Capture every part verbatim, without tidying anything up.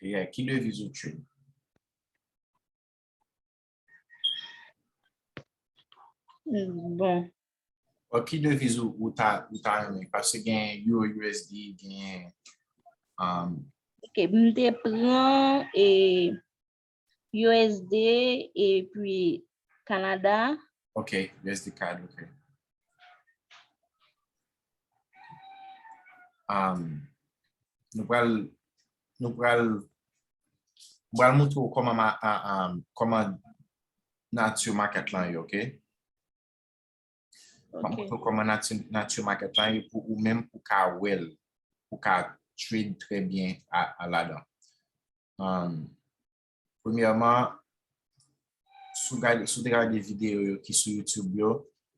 Yeah, ki deviz ou trade? Bon. Bon, ki deviz ou, ou ta, ou ta renmen? Paske gen euro, U S D, gen um, Ok, m te pran e U S D epi Kanada. Ok, U S D cad, ok. Um, nou pral nou pral nou pral montre w kòman ma- a- um, kòman nature market lan ye, ok? M ap Ok. montre w kòman nature, nature market lan ye pou ou menm pou ka wè l, pou ka trade trè byen a, a ladan. Um, premyèman, si w gade, si w te gade videyo yo ki sou YouTube yo,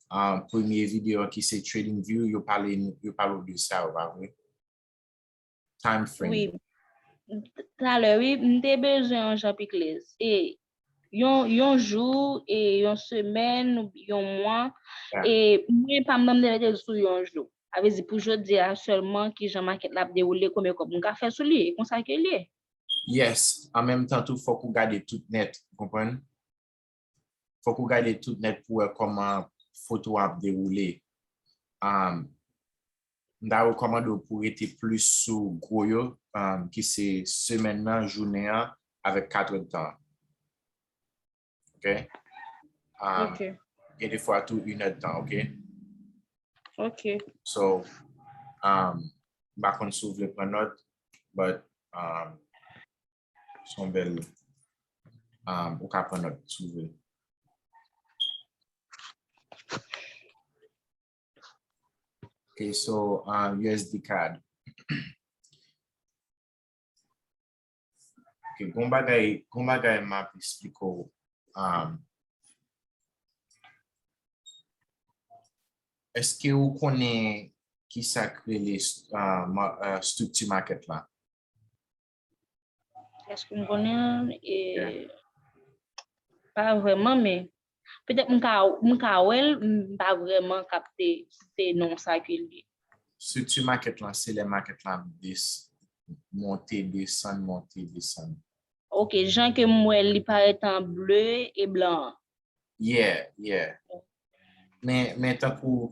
um, premye videyo ki se Trading View, yo pale, yo pale w de sa, yo pa vre? Time frame. Wi. Talè, wi, m te bezwen yon jan pikliz. E yon, yon jou, e yon semèn, yon mwa. Yeah. E mwen pa m nan m te mete l sou yon jou. A vle di pou jodi a sèlman ki jan makèt la ap dewoule, konbyen kòb m ka fè sou li, e konsa ke l ye. Yes, an menm tan tou fòk ou gade tout nèt, ou konprann? Fòk ou gade tout nèt pou wè kòman foto ap dewoule. Um, m ta rekòmande w pou rete plis sou gwo yo, um, ki se semèn nan, jounen an, avèk katrè tan. Ok? Um, Ok. Gen de fwa tou inè tan, ok? Ok. So, um, m pa konn si w vle pran nòt, but um, se yon bèl, um, ou ka pran nòt si w vle. Ok, so um, U S D cad. Ok, gon bagay, gon bagay m ap eksplike w. Um, èske ou konnen ki sa k rele uh, ma- uh, structure market la? Èske m konnen? E, pa vrèman, men petèt m ka, m ka wè l, m pa vrèman kapte si se non sa ke l ye. Structure market lan, se lè market lan ap des, monte, desann, monte, desann. Ok, jan ke m wè l, li parèt an ble e blan an. Yeah, yeah. Men, men tankou,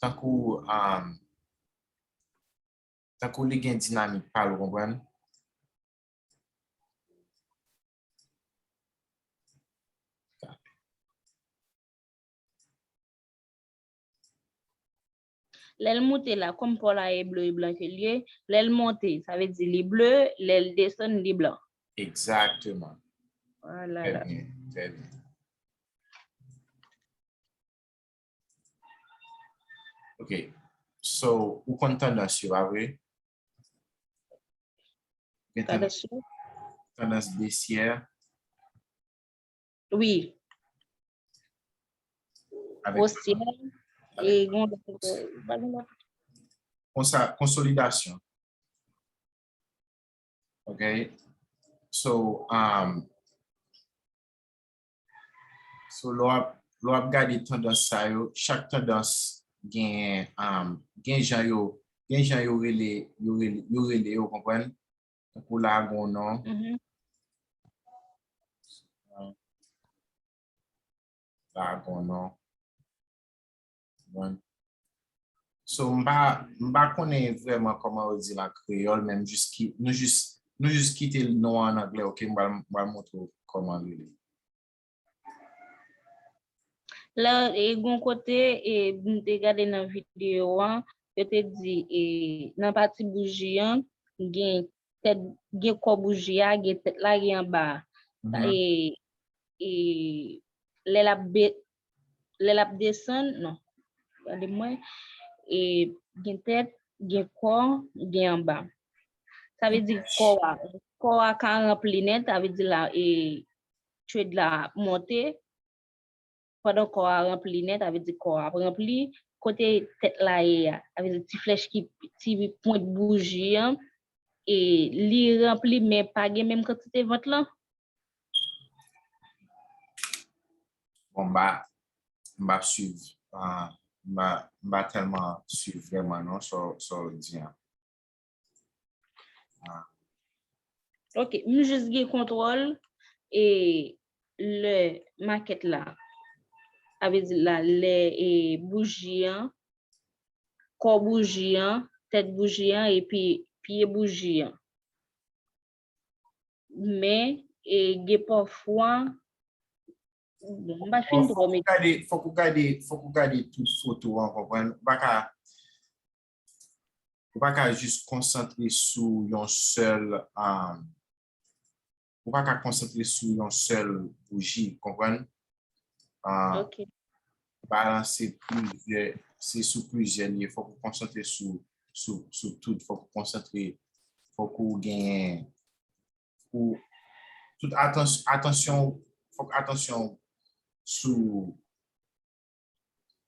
tankou, um, tankou li gen dinamik pa l, ou konprann? Lè l moute la, kòm pò la e ble e blan ke l ye, lè l monte, sa vle di li ble, lè l desann, li blan. Egzakteman. Vwala. Trè byen, trè byen. Ok. So, ou konn tandans yo, pa vre? Gen tandans, Tandans yo? Tandans besyè. Wi. Avèk Osyè. E gon lòt, pa gen lòt. Konsa, konsolidasyon. Ok? So, um, so lè w ap, lè w ap gade tandans sa yo, chak tandans gen, um, gen jan yo, gen jan yo rele, yo rele, yo rele, ou konprann? Tankou la gon non. Mhm. La gon non. Bon. So, m pa, m pa konnen vrèman kòman yo di l an kreyòl, men m jis ki, nou jis, nou jis kite non an anglè, ok? M pral, m pral montre w kòman li ye. La, e gon kote, e m te gade nan videyo an, yo te di, e nan pati bouji an, gen tèt, gen kò bouji a, gen tèt la, gen anba a. Mhm. E, e lè l ap be-, lè l ap desann, non, gade mwen, e gen tèt, gen kò, gen anba. Sa vle di kò a, kò a ka ranpli nèt, sa vle di la, e trade la ap monte, pandan kò a ranpli nèt, sa vle di kò a ap ranpli, kote tèt la ye a, sa vle di ti flèch ki, ti pwent bouji an, e li ranpli men pa gen menm kantite vant lan. Bon, m pa, m pa swiv, ah, m pa, m pa tèlman swiv vrèman non, sa, sa w di an. Ah. Ok, m jis gen kontwòl e lè makèt la. Sa vle di la, lè e bouji an, kò bouji an, tèt bouji an, epi pye bouji an. Men, e, gen pafwa, bon, m pa fin twò mete. Fòk ou gade, fòk ou gade, fòk ou gade tout foto an, konprann? Ou pa ka, ou pa ka jis konsantre sou yon sèl, um, ou pa ka konsantre sou yon sèl bouji, konprann? Ah, ok. Balanse plizyè, se sou plizyè li ye. Fòk ou konsantre sou, sou, sou tout. Fòk ou konsantre, fòk ou genyen, ou, tout atans-, atansyon, fòk atansyon sou,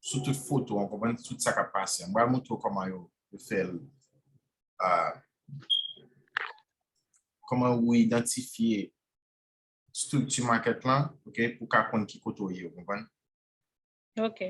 sou tout foto an, konprann tout sa k ap pase. Mwen pral montre w kòman yo, yo fè l, ah, kòman ou idantifye estrikti makèt lan, ok, pou ka konn ki kote w ye, ou konprann? Ok.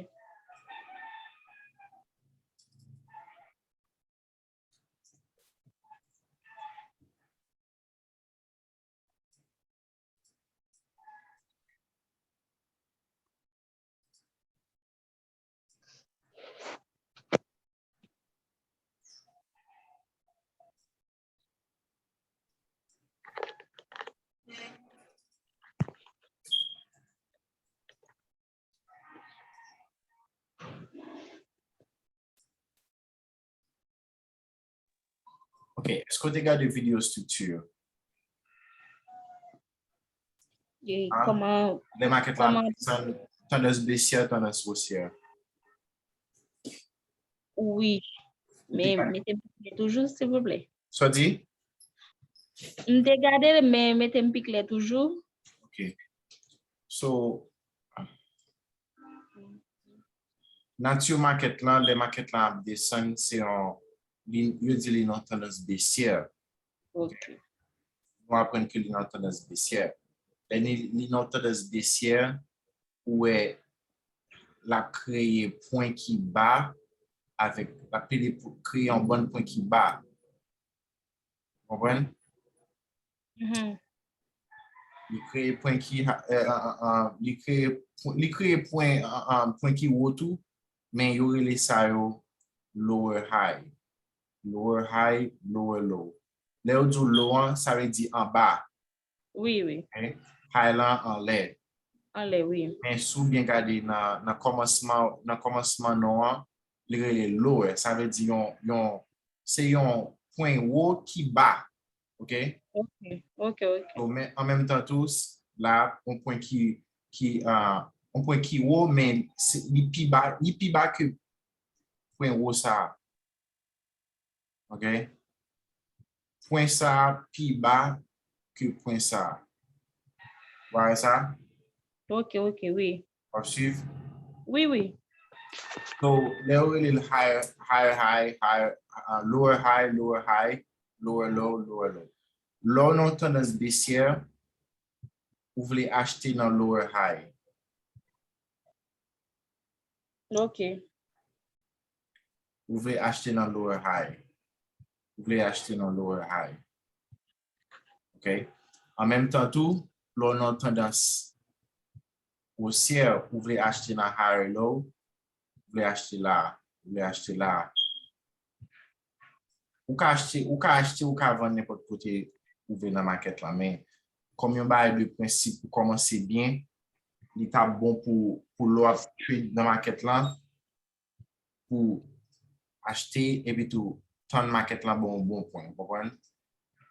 Ok, èske w te gade videyo estrikti yo? E kòman, lè makèt la ap desann, tandans besyè, tandans wosyè? Wi. Men mete m pi klè toujou, silvouplè. Sa w di? M te gade l, men mete m pi klè toujou. Ok. So, nati makèt lan, lè makèt lan ap desann, se yon, li, yo di li nan tandans besyè. Ok. Nou aprann ke li nan tandans besyè. Lè li, li nan tandans besyè, ou wè l ap kreye pwen ki ba avèk, l ap pede pou kreye yon bann pwen ki ba. Konprann? Mhm. Li kreye pwen ki, eh, eh, eh, eh, li kreye pwen, li kreye pwen, eh, eh, pwen ki wo tou, men yo rele sa yo lower high. Lower high, lower low. Lè yo di w low an, sa vle di anba. Wi, wi. Ok? High lan anlè. Anlè, wi. Men si w byen gade nan, nan kòmansman, nan kòmansman non an, li rele lower. Sa vle di yon, yon, se yon pwen wo ki ba. Ok? Ok, ok, ok. So, men an menm tan tou, s-, la, yon pwen ki, ki, ah, yon pwen ki wo, men se, li pi ba, li pi ba ke pwen wo sa a. Ok? Pwen sa a pi ba ke pwen sa a. Ou wè sa? Ok, ok, wi. W ap swiv? Wi, wi. So, lè yo rele l higher, higher high, higher, uh, lower high, lower high, lower low, lower low. Lè w nan tandans besyè, ou vle achte nan lower high. Ok. Ou vle achte nan lower high. Ou vle achte nan lower high. Ok. An menm tan tou, lè w nan tandans wosyè, ou vle achte nan higher low, ou vle achte la, ou vle achte la. Ou ka achte, ou ka achte, ou ka vann nenpòt kote ou vle nan makèt lan, men kòm yon bagay de prensip pou kòmanse byen, li t ap bon pou, pou lè w ap trade nan makèt lan, pou achte epi tou tann makèt lan ba w yon bon pwen, ou konprann?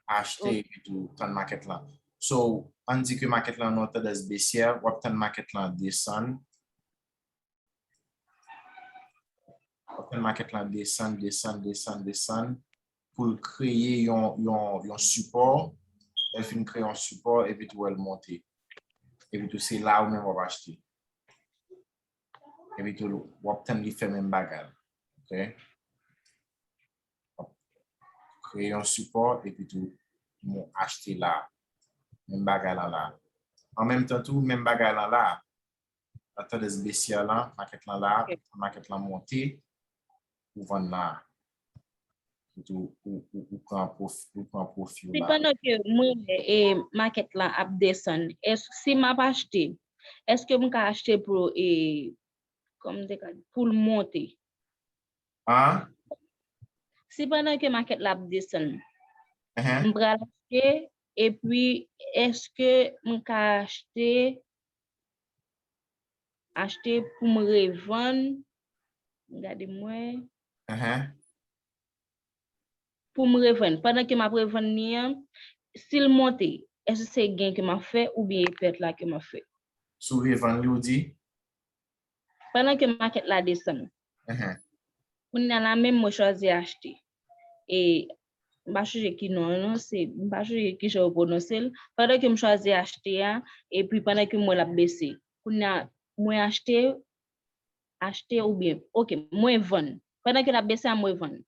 Achte epi tou tann makèt lan. So, ann di ke makèt lan nan tandans besyè, w ap tann makèt lan desann. W ap tann makèt lan desann, desann, desann, desann, pou l kreye yon, yon, yon sipò. Lè l fin kreye yon sipò, epi tou wè l monte. Epi tou se la ou menm w ap achte. Epi tou w ap tann li fè menm bagay la. Ok? W ap kreye yon sipò, epi tou nou achte la. Menm bagay lan la. An menm tan tou, menm bagay lan la. Nan tandans besyè lan, makèt lan la, ok, makèt lan monte, ou vann la. Epi tou, ou, ou, ou pran pwofi, ou pran pwofi w Si la. Pandan ke mwen wè e makèt la ap desann, es, si m ap achte, èske m ka achte pou e kòman m te ka di, pou l monte? An? Si pandan ke makèt la ap desann, Enhen. m pral achte, epi èske m ka achte achte pou m revann? Gade m wè. Enhen. Pou m revann. Pandan ke m ap revann li an, si l monte, èske se gen ke m ap fè oubyen e pèt la ke m ap fè? Si w revann li, ou di? Pandan ke makèt la desann. Enhen. Kounye a la menm mwen chwazi achte. E m pa chonje ki non an non, se m pa chonje ki jan yo pwononse l. Pandan ke m chwazi achte a, epi pandan ke m wè l ap bese. Kounye a mwen achte, achte oubyen, ok, mwen vann. Pandan ke l ap bese a, mwen vann.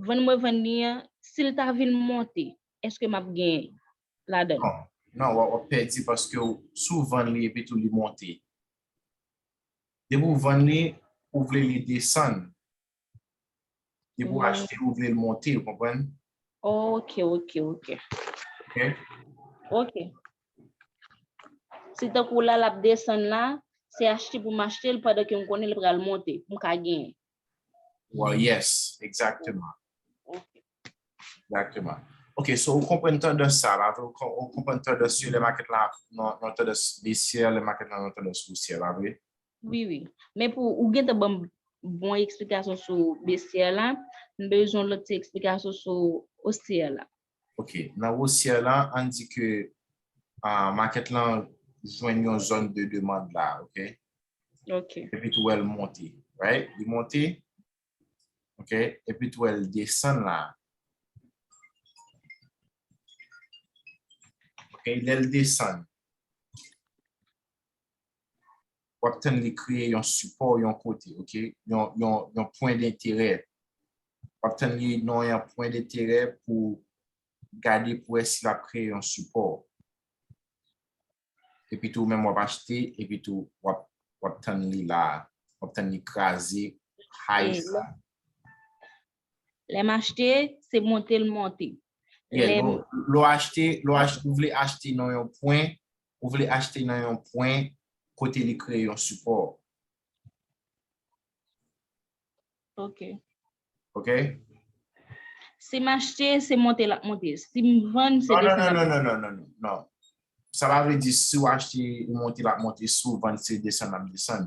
Vann mwen vann li an, si l ta vin monte, èske m ap genyen ladan l? Non, non, w ap, w ap pèdi paske w, si w vann li epi tou li monte. Depi w vann li, ou vle li desann. Depi w Mm. achte, ou vle l monte, ou konprann? Ok, ok, ok. Ok? Ok. Se tankou la l ap desann la, se achte pou m achte l pandan ke m konnen l pral monte, pou m ka genyen. Well, yes, egzakteman. Ok. Egzakteman. Ok, so ou konprann tandans sa la, ou kon- ou konprann tandans yo lè makèt la nan nan tandans besyè, lè makèt la nan tandans wosyè la, vre? Wi, wi. Men pou ou gentan ban m bon eksplikasyon sou besyè la, m bezwen lòt ti eksplikasyon sou osyè la. Ok, nan wosyè la, ann di ke ah, makèt lan jwenn yon zòn de demann la, ok? Ok. Epi tou wè l monte, right? Li monte, ok? Epi tou wè l desann la. Ok, lè l desann, w ap tann li kreye yon sipò yon kote, ok? Yon, yon, yon pwen denterè. W ap tann li nan yon pwen denterè pou gade pou wè si l ap kreye yon sipò. Epi tou, menm w ap achte, epi tou, w ap, w ap tann li la, w ap tann li kraze, highs la. Lè m achte, se monte l monte. Yeah, Lè m- lè w- lè w achte, lè w achte, ou vle achte nan yon pwen, ou vle achte nan yon pwen kote li kreye yon sipò. Ok. Ok? Si m achte, se monte l ap monte. Si m vann, se Non, non, desann non, l ap non, non, non, non, non. Sa pa vle di si w achte, ou monte, l ap monte, si w vann, se desann, l ap desann.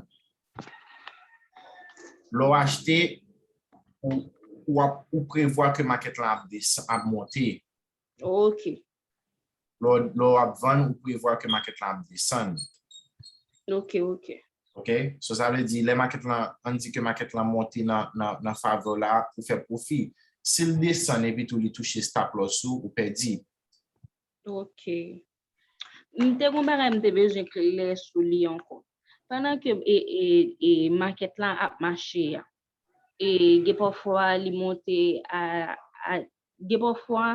Lè w achte, ou, ou, ap, ou prevwa ke makèt lan ap desann, ap monte. Ok. Lè w, lè w ap vann, ou prevwa ke makèt lan ap desann. Ok, ok. Ok? So, sa vle di, lè makèt lan, ann di ke makèt lan monte nan, nan, nan favè w la, ou fè pwofi. Si l desann epi tou li touche stop loss ou, ou pèdi. Ok. M te gon bagay m te bezwen klè sou li ankò. Pandan ke e, e, e, makèt lan ap mache a, e gen pafwa li monte a, a gen pafwa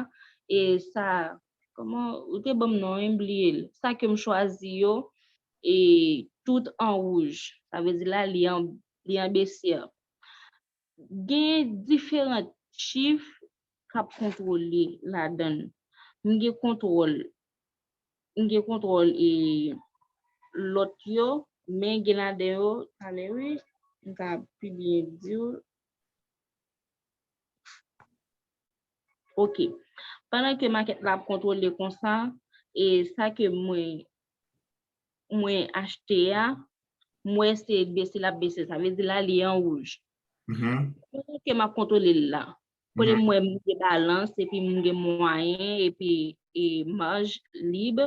e sa, kòman, ou te ban m non, m bliye l. Sa ke m chwazi yo, e tout an wouj. Sa vle di la, li an, li an besyè. Gen diferan chif k ap kontwole ladan l. M gen kontwòl, m gen kontwòl e lòt yo, men gen ladan yo, talè wi, m ka pi byen di w. Ok. Pandan ke makèt la ap kontwole konsa, e sa ke mwen, mwen achte a, m wè se bese l ap bese, sa vle di la li an wouj. Mhm. Pandan ke m ap kontwole l la, kote Mhm. m wè m gen balans, epi m gen mwayen, epi e maj lib,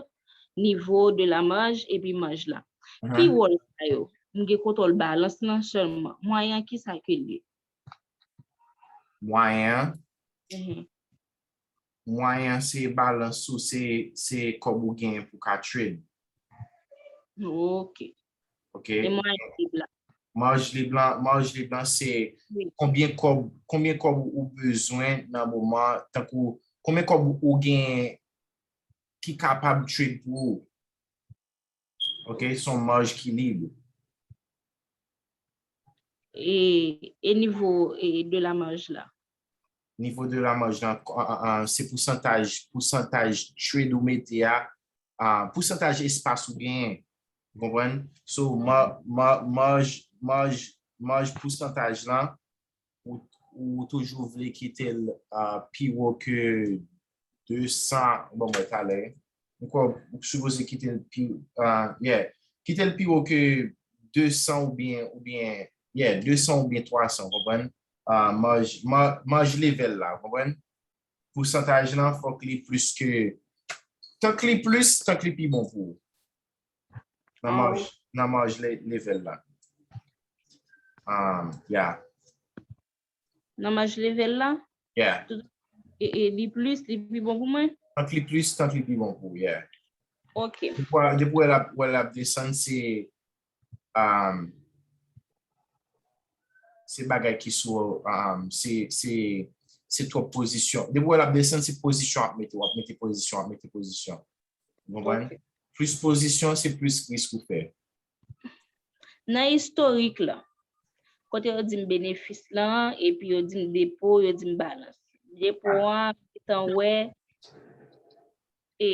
nivo de la maj, epi maj la. Ki Mhm. wòl sa yo? M gen kontwòl balans lan sèlman. Mwayen an, ki sa ke l ye? Mwayen an, Mhm. mwayen an se balans ou, se, se kòb ou genyen pou ka trade. Ok. Ok? E mwayen lib la? Maj lib lan, maj lib lan se Wi. konbyen kòb, konbyen kòb ou bezwen nan moman, tankou konbyen kòb ou genyen ki kapab trade pou ou. Ok, se yon maj ki lib. E, e nivo e de la maj la? Nivo de la marge lan, an, an, an, se pousantaj, pousantaj trade ou mete a, a, pousantaj espas ou genyen. Ou konprann? So, ma, ma, marge, marge, marge pousantaj lan, ou, ou toujou vle kite l, a, pi wo ke de san, bon, mwen talè. Ou kwè ou sipoze kite l pi, a, yeah, kite l pi wo ke de san oubyen, oubyen, yeah, de san oubyen twa san, ou konprann? A, marge, ma, marge level la, ou konprann? Pousantaj lan, fòk li plis ke, tank li plis, tank li pi bon pou ou. Nan marge, nan marge le-, level la. Um, yeah. Nan marge level la? Yeah. E, e li plis, li pi bon pou mwen? Tank li plis, tank li pi bon pou ou, yeah. Ok. Depi w ap, depi w ap, w ap desann, se, um, se bagay ki sou, um, se, se, se twòp pozisyon. Depi w ap desann, se pozisyon ap mete, w ap mete pozisyon, ap mete pozisyon. Ou konprann? Ok. Plis pozisyon, se plis risk ou fè. Nan istorik la, kote yo di m benefis lan, epi yo di m depo, yo di m balans. Depo an, m gentan wè, e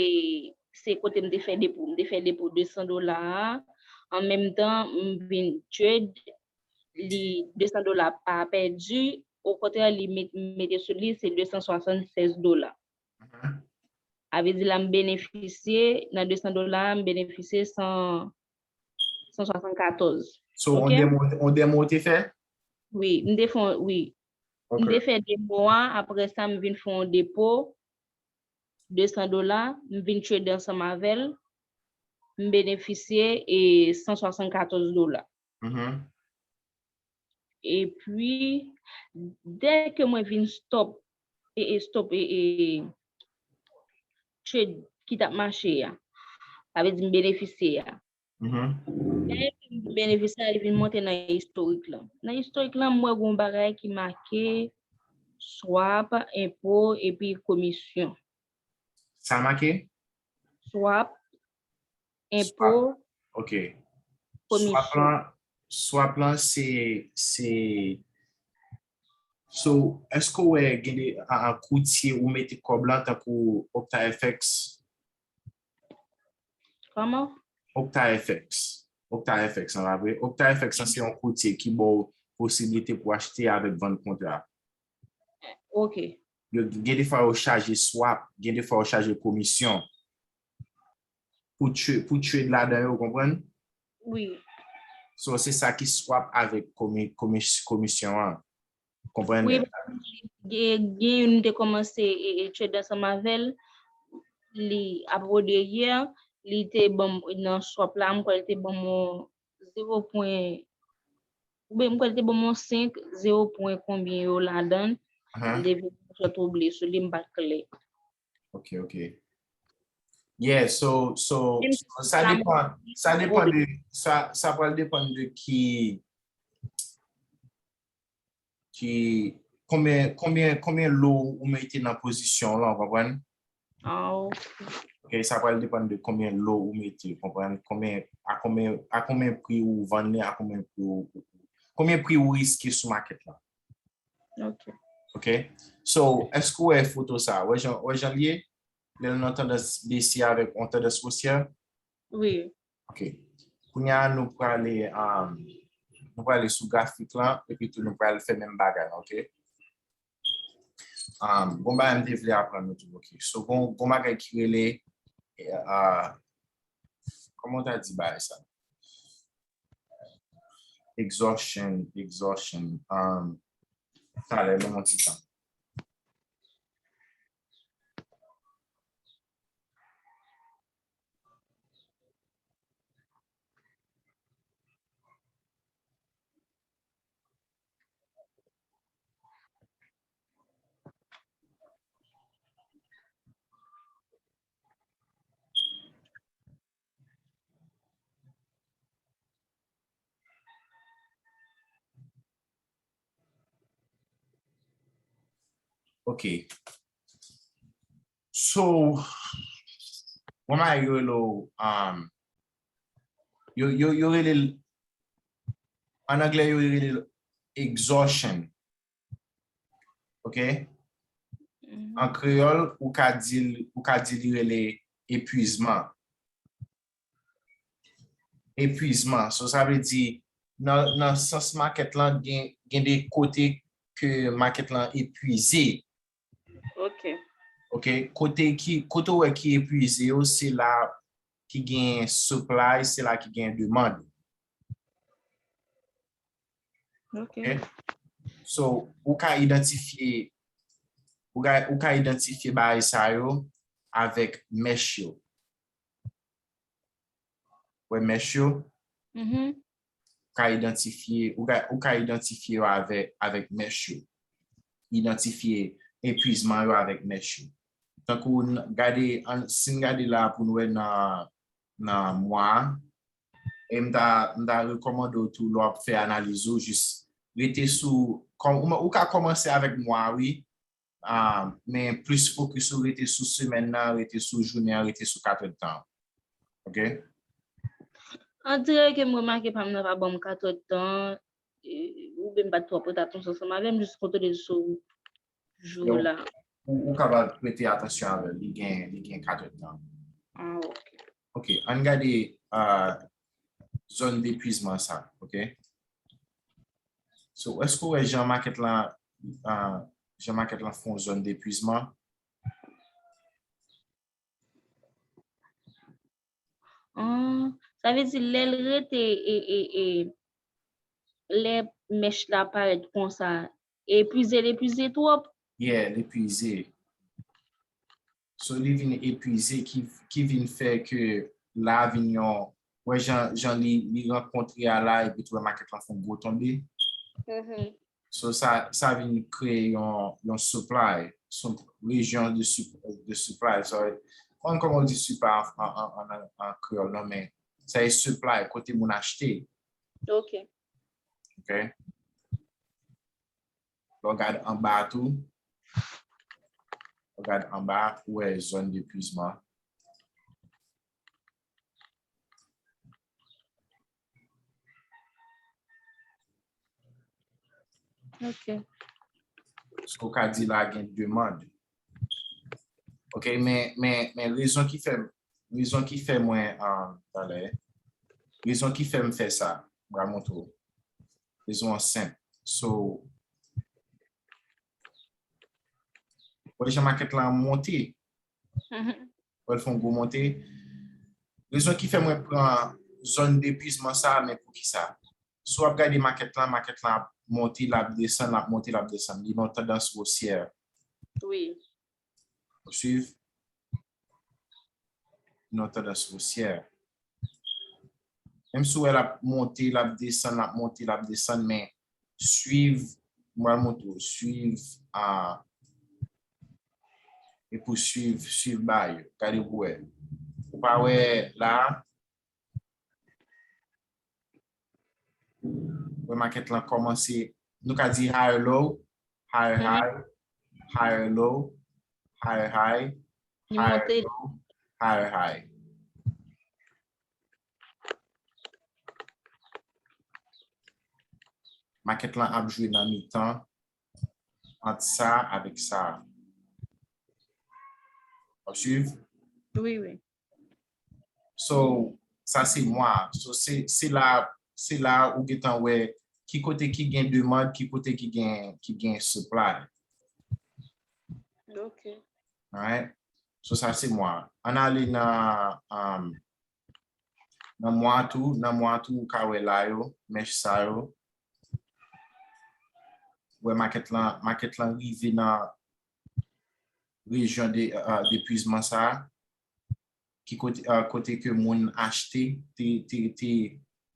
se kote m te fè depo. M te fè depo de san dola a. An menm tan, m vin trade, li de san dola pa pèdi, okontrè, li met, mete sou li, se de san swasannsèz dola. Sa vle di la, m benefisye, nan de san dola, m benefisye san, san swasannkatòz. So, on demo, on demo ou te fè? Wi, m te fè, wi. M te fè demo a, apre sa, m vin fè yon depo, de san dola, m vin trade ansanm avè l, m benefisye e san swasannkatòz dola. Epi, dè ke mwen vin stop, e, e stop, e, e, trade ki t ap mache a, sa vle di m benefisye a. Lè m benefisye a, li vin monte nan istorik lan. Nan istorik lan, m wè gon bagay ki make swap, enpo, epi komisyon. Sa make? Swap, enpo, Ok. Swap lan, swap lan se, se, so, èske w wè gen de, an, an koutye ou mete kòb lan tankou OctaFX? Kòman? OctaFX. OctaFX, an pa vre? OctaFX, se yon koutye ki ba w posiblite pou achte avèk vann kontra. Ok. Yo, gen de fwa yo chaje swap, gen de fwa yo chaje komisyon. Pou trade, pou trade ladan yo, ou konprann? Wi. So, se sa ki swap avèk komi, komi, komisyon an. Konprann? Wi, gen, gen youn m te kòmanse e, e trade ansanm avè l, li ap rode yè, li te ban m nan swap la, m kwè li te ban m yon zewo pwen, oubyen m kwè li te ban m yon senk, zewo pwen konbyen yo ladan l, m te vin fè twouble sou li, m pa t klè. Ok, ok. Yeah, so, so, so sa depan, sa depan de, sa, sa pral depan de ki, ki, konbyen, konbyen, konbyen lo ou mete nan pozisyon lan, ou konprann? Ah, ok. Ok, sa pral depan de konbyen lo ou mete, ou konprann? Konbyen, a konbyen, a konbyen pri ou vann li, a konbyen pri ou, konbyen pri ou riske sou makèt la. Ok. Ok? So, èske w wè foto sa? Wè jan, wè jan l ye? Lè l nan tandans bese avèk yon tandans osyè? Wi. Ok. Kounye a, nou prale, um, nou prale sou grafik lan, epi tou nou pral fè menm bagay la, ok? Um, gon bagay m te vle aprann nou tou, ok? So, gon, gon bagay ki rele, uh, kòman w ta di bagay sa? Exhaustion, exhaustion. Um, talè, ban m yon ti tan. Ok. So, kòman yo rele, um, yo, yo, yo rele l, an anglè, yo rele l exhaustion. Ok? An kreyòl, ou ka di, ou ka di li rele epwizman. Epwizman. So, sa vle di, nan, nan sans makèt lan, gen, gen de kote ke makèt lan epwize. Ok. Ok, kote ki, kote w wè ki epwize yo, se la ki gen supply, se la ki gen demand. Ok. Ok? So, ou ka idantifye, ou ka, ou ka idantifye bagay sa yo avèk mèch yo. Wè mèch yo? Mhm. Ou ka idantifye, ou ka, ou ka idantifye yo avèk, avèk mèch yo. Idantifye epwizman yo avèk mèch yo. Tankou n-, gade, an, si n gade la pou n wè nan, nan mwa a, e m ta, m ta rekòmande w tou lè w ap fè analiz ou, jis rete sou, kòm, ou, ou ka kòmanse avèk mwa a, wi, ah, men plis fokis ou rete sou semèn nan, rete sou jounen an, rete sou katèdtan. Ok? On dirait que m remake pa m nan pa ban m katèdtan, e, oubyen m pa t twò prete atansyon ansanm avè m, jis kontwole sou jou la. Ou, ou kapab prete atansyon avè l, li gen, li gen katèdtan. Ah, ok. Ok, ann gade, ah, zòn depwizman sa, ok? So, èske w wè jan makèt lan, ah, jan makèt lan fè yon zòn depwizman? Ah, sa vle di lè l rete, e, e, e, lè mèch la parèt konsa, epwize, l epwize twòp. Yeah, l epwize. So, li vin epwize, ki, ki vin fè ke la vin yon, wè jan, jan li, li rankontre a la, epi tou wè makèt lan fè yon gwo tonbe. Mhm. So, sa, sa vin kreye yon, yon supply, yon rejyon de, sup- de supply. So, kòman, kòman w di supply an, an, an, an, an kreyòl, non, men sa e supply, kote moun achte. Ok. Ok? Lè w gade anba tou, lè w gade anba, ou wè zòn depwizman. Ok. So, ou ka di la gen demand. Ok, men, men, men rezon ki fè, rezon ki fè mwen, ah, talè, rezon ki fè m fè sa, m pral montre w. Rezon an senp. So, wè jan makèt lan monte. Mhm. Wè l fè yon gwo monte. Rezon ki fè mwen pran zòn depwizman sa, men poukisa? Si w ap gade makèt lan, makèt lan ap monte, l ap desann, l ap monte, l ap desann. Li nan tandans wosyè. Wi. Ou swiv? Nan tandans wosyè. Menm si w wè l ap monte, l ap desann, l ap monte, l ap desann, men swiv, m pral montre w, swiv, ah, e pou swiv, swiv bagay yo. Gade pou wè. Ou pa wè la, wè makèt lan kòmanse, nou ka di higher low, higher high, higher low, higher high, higher low, higher high. Makèt lan ap jwe nan mitan ant sa avèk sa. W ap swiv? Wi, wi. So, sa se mwa. So, se, se la, se la ou gentan wè ki kote ki gen demand, ki kote ki gen, ki gen supply. Ok. Alright? So, sa se mwa. Ann ale nan, um, nan mwa tou, nan mwa tou, ou ka wè la yo, mèch sa yo. Wè makèt lan, makèt lan rive nan rejyon de, uh, depwizman sa. Ki kote, uh, kote ke moun achte, te, te, te,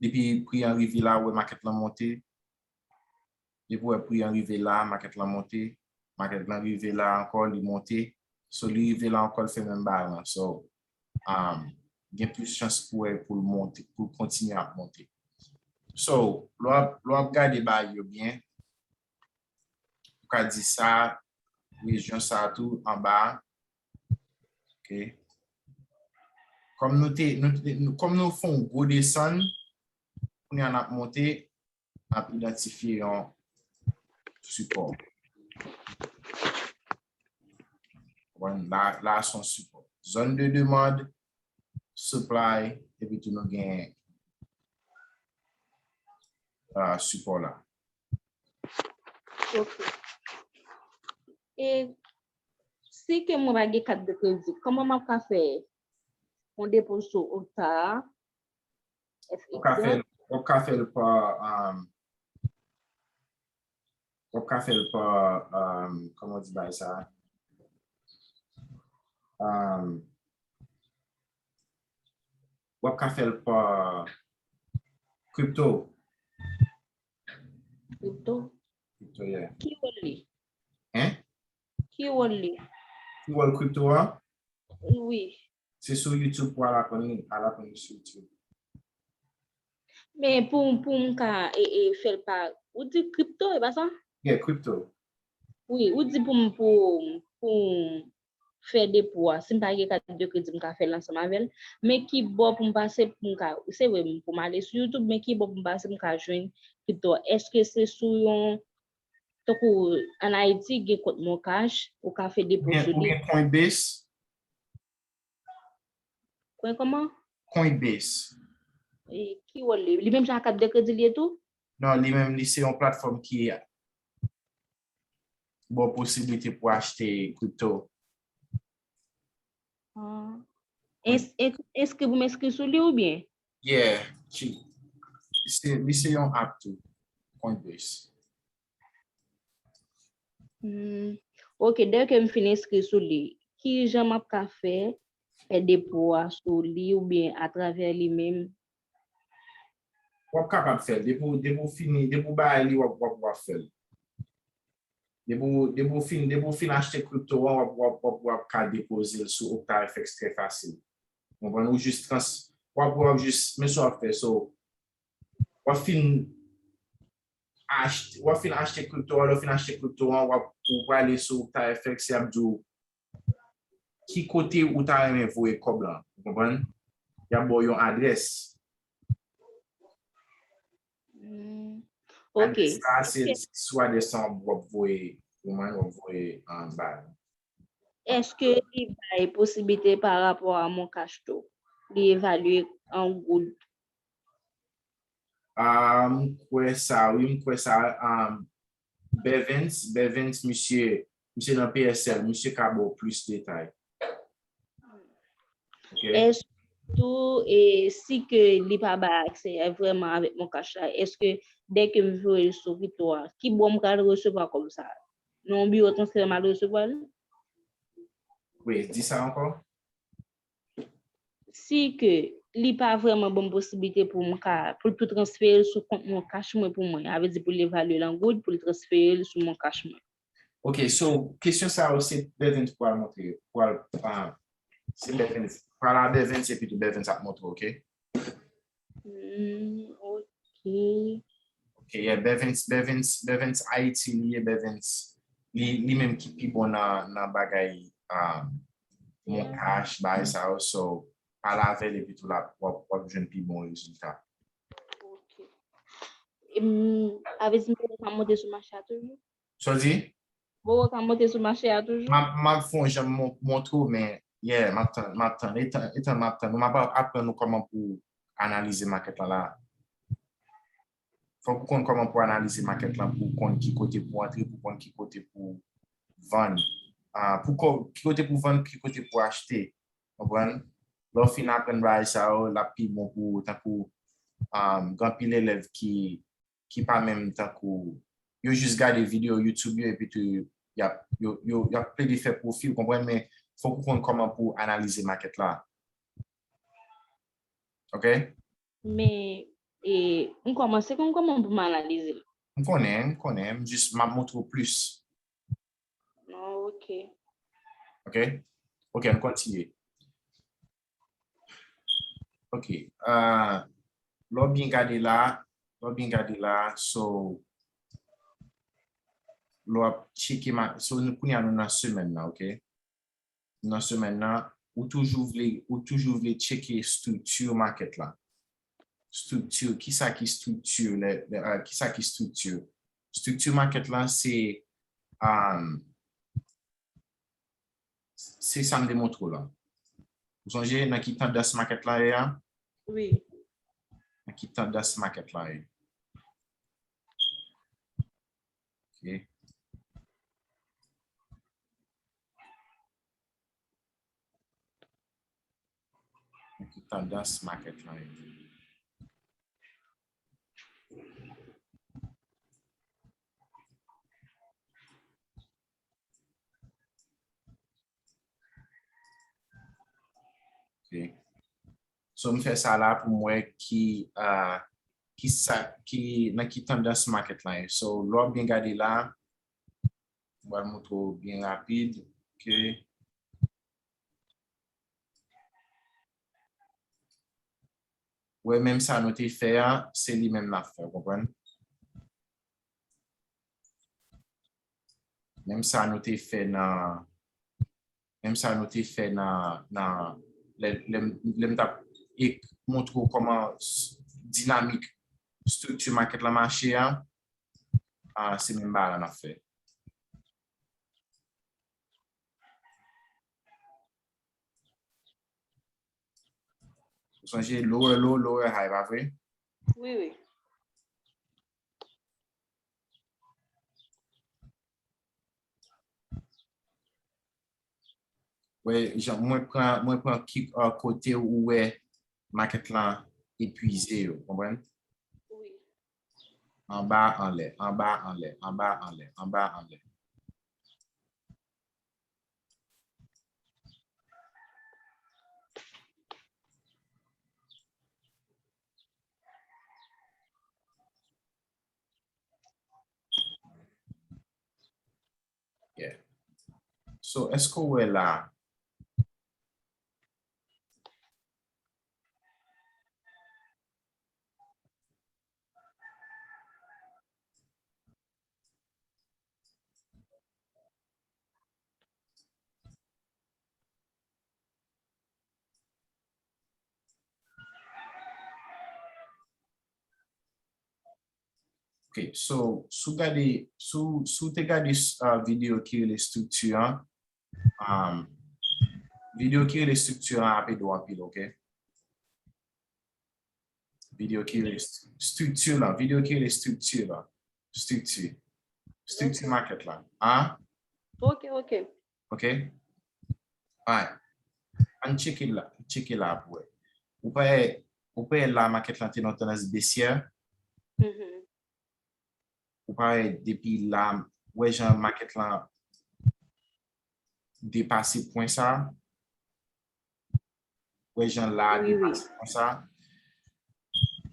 depi pri an rive la, wè makèt lan monte. Depi wè pri an rive la, makèt lan monte. Makèt lan rive la ankò, li monte. So, li rive la ankò, l fè menm bagay lan. So, um, gen plis chans pou wè pou l monte, pou l kontinye ap monte. So, lè w ap, lè w ap gade bagay yo byen, ou ka di sa, rejyon sa tou, anba. Ok. Kòm nou te, nou, nou, kòm nou fè yon gwo desann, kounye a n ap monte, n ap idantifye yon sipò. Konprann? La, la se yon sipò. Zòn de demand, supply, epi tou nou gen uh, sipò la. Ok. E si ke mwen pa gen kat de kredi, kòman m ap ka fè yon depo sou Octa? Ou ka fè, ou ka fè l pa, um, ou ka fè l pa, um, kòman di bagay sa? Um, w ap ka fè l pa crypto. Crypto? Crypto, yeah. Ki wòl li? Hein? Ki wòl li? Ki wòl crypto a? Wi. Se sou YouTube pou al aprann li, al aprann li sou YouTube. Men pou pou m ka e, e fè l pa, ou di crypto, e pa sa? Yeah, crypto. Wi, ou di pou m pou pou m fè depo a, si m pa gen kat de kredi m ka fè l ansanm avè l. Men ki bò pou m pase pou m ka, se vre pou m ale sou YouTube, men ki bò pou m pase pou m ka jwenn crypto a? Èske se sou yon, tankou an Ayiti gen kont Moncash, ou ka fè depo sou li? Ou gen Coinbase? Kwen kòman? Coinbase. E ki wòl li? Li menm jan ak kat de kredi li ye tou? Non, li menm li se yon platfòm ki ba w posiblite pou achte crypto. Ah. Ins- ins- Enskri pou m enskri sou li oubyen? Yeah, ki se li se yon app tou. Coinbase. Hmm. Ok, dèke m fin enskri sou li, ki jan m ap ka fè fè depo a sou li oubyen atravè li menm? W ap kapab fè l. Depi w depi w fini, depi w bay li, w ap w ap w ap fè l. Depi w depi w fin depi w fin achte crypto an, w ap w ap w ap w ap ka depoze l sou OctaFX trè fasil. Ou konprann? Ou jis trans w ap w ap jis men sa w ap fè. So, w ap fin achte w ap fin achte crypto an, lè w fin achte crypto an, w ap ou prale sou OctaFX, y ap di w ki kote ou ta renmen voye kòb lan, ou konprann? Y ap ba w yon adrès. Hmm. Ok. Adrès sa se sou adrès sa w ap voye, ou konprann, w ap voye anba. Èske li bay posiblite pa rapò a Moncash tou? Li evalye an goud? Ah, m kwè sa, wi, m kwè sa. Um, Bevens, Bevens, misye, misye nan P S L, misye ka ba w plis detay. Ok. Èske tou, e, si ke li pa bay aksè vrèman avèk Moncash la, èske dèke m voye l sou kripto a, ki bò m pral resevwa kòb sa? Nan yon biwo transfè m al resevwa l? Wi, di sa ankò. Si ke li pa vrèman ban m posiblite pou m ka, pou l tou transfere l sou kont Moncash mwen pou mwen, a vle di pou l evalye l an goud, pou l transfere l sou Moncash mwen. Ok, so, kesyon sa yo se Bevens pral montre, pral, ah, se Bevens, pral a Bevens epi tou Bevens ap montre, ok? Hmm, ok. Ok, yeah, Bevens, Bevens, Bevens Haiti li ye, Bevens, li, li menm ki pi bon nan, nan bagay, ah, Moncash, bagay sa yo, so, pale avè l epi tou la, w ap, w ap jwenn pi bon rezilta. Ok. Em, a vle di m poko ka monte sou mache a toujou? Sa w di? Poko ka monte sou mache a toujou? M ap, m ap fè yon jan m mon- montre w, men, yeah, m ap tann, m ap tann, etan, etan m ap tann, m ap aprann ou kòman pou analize makèt lan la. Fòk ou konn kòman pou analize makèt lan, pou w konn ki kote pou antre, pou w konn ki kote pou vann, ah, pou ko- ki kote pou vann, ki kote pou achte. Konprann? Lè w fin aprann bagay sa yo, l ap pi bon pou ou, tankou, um, gen anpil elèv ki, ki pa menm tankou, yo jis gade videyo YouTube yo, epi tou, y ap, yo, yo, y ap plede fè pwofi, w konprann, men fòk ou konn kòman pou w analize makèt la. Ok? Men, e, m kòmanse konn kòman pou m analize l. M konnen, m konnen, m jis, m ap montre w plis. Oh, ok. Ok? Ok, nou kontinye. Ok. Ah, lè w byen gade la, lè w byen gade la, so, lè w ap tcheke, ma- so, nou kounye a nou nan semèn nan, ok? Nan semèn nan, ou toujou vle, ou toujou vle tcheke estrikti makèt la. Estrikti, kisa ki estrikti, lè, lè, ah, kisa ki estrikti? Estrikti makèt la, se, um, se sa m te montre w la. Ou sonje nan ki tandans makèt lan ye a? Wi. Nan ki tandans makèt lan ye? Ok. Nan ki tandans makèt lan ye? Ok. So, m fè sa la pou m wè ki, ah, ki sa, ki, nan ki tandans makèt lan ye. So, lè w byen gade la, m pral montre w byen rapid. Ok. Wè, menm sa nou te fè a, se li menm n ap fè, w konprann? Menm sa nou te fè nan, menm sa nou te fè nan, nan, lè, lè, m- lè m t ap ek- montre w kòman s- dinamik estrikti makèt lan mache a, a, se menm bagay la n ap fè. Ou sonje lower low, lower high, pa vre? Wi, wi. Wè, jan, mwen pran, mwen pran ki, uh, kote ou wè makèt lan epuize yo, konprann? Wi. Anba, anlè, anba, anlè, anba, anlè, anba, anlè. Yeah. So, èske w wè la? Ok, so, si w gade, si w, si w te gade, uh, videyo ki rele estrikti an, um, videyo ki rele estrikti an ap ede w anpil, ok? Videyo ki rele estrikti lan, videyo ki rele estrikti lan, estrikti, estrikti makèt la. An? Ok, ok. Ok? Alright. Ann tcheke la, tcheke la pou wè. Ou pa wè, ou pa wè la makèt lan te nan tandans besyè? Mhm. Ou pa wè depi la, wè jan makèt lan depase pwen sa? Wè jan la Wi, wi. Depase pwen sa?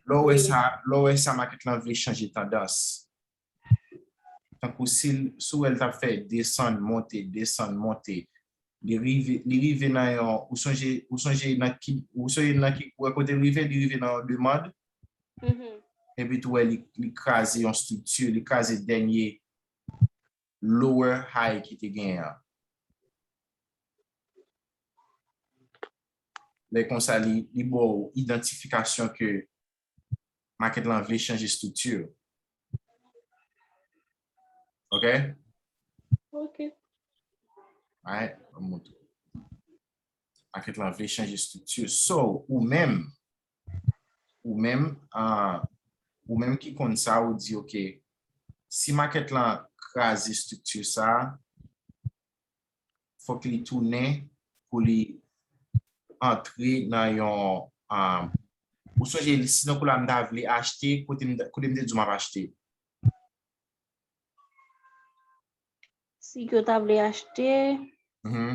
Lè w wè Wi. Sa, lè w wè sa makèt lan vle chanje tandans. Tankou si l, si w wè l t ap fè desann, monte, desann, monte. Li rive, li rive nan yon, ou sonje, ou sonje nan ki, ou sonje nan ki, ou wè kote l rive, li rive nan yon demann, Mhm. epi tou wè li, li kraze yon estrikti, li kraze dènye lower high ki te genyen an. Lè konsa, li, li ba w idantifikasyon ke makèt lan vle chanje estrikti. Ok? Ok. Alright, ban m montre w. Makèt lan vle chanje estrikti. So, ou menm, ou menm, ah, ou menm ki konn sa, ou di, ok, si makèt lan kraze estrikti sa, fòk li tounen pou li antre nan yon, ah, ou sonje, si nan kou la m ta vle achte, kote m, kote m te di w m ap achte? Si ke w ta vle achte, Mhm.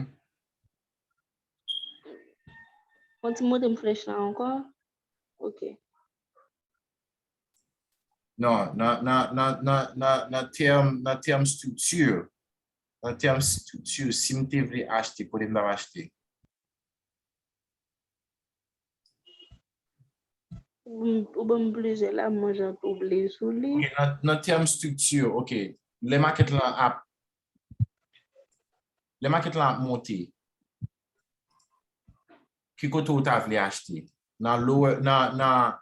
Fò w ti montre m flèch la ankò. Ok. Non, nan, nan, nan, nan, nan, nan tèm, nan tèm estrikti, nan tèm estrikti, si m te vle achte, kote m t ap achte? Ou, ou ban m plizyè la, mwen jan twouble sou li. Ok, nan, nan tèm estrikti, ok, lè makèt lan ap, lè makèt lan ap monte, ki kote ou ta vle achte? Nan lower, nan, nan,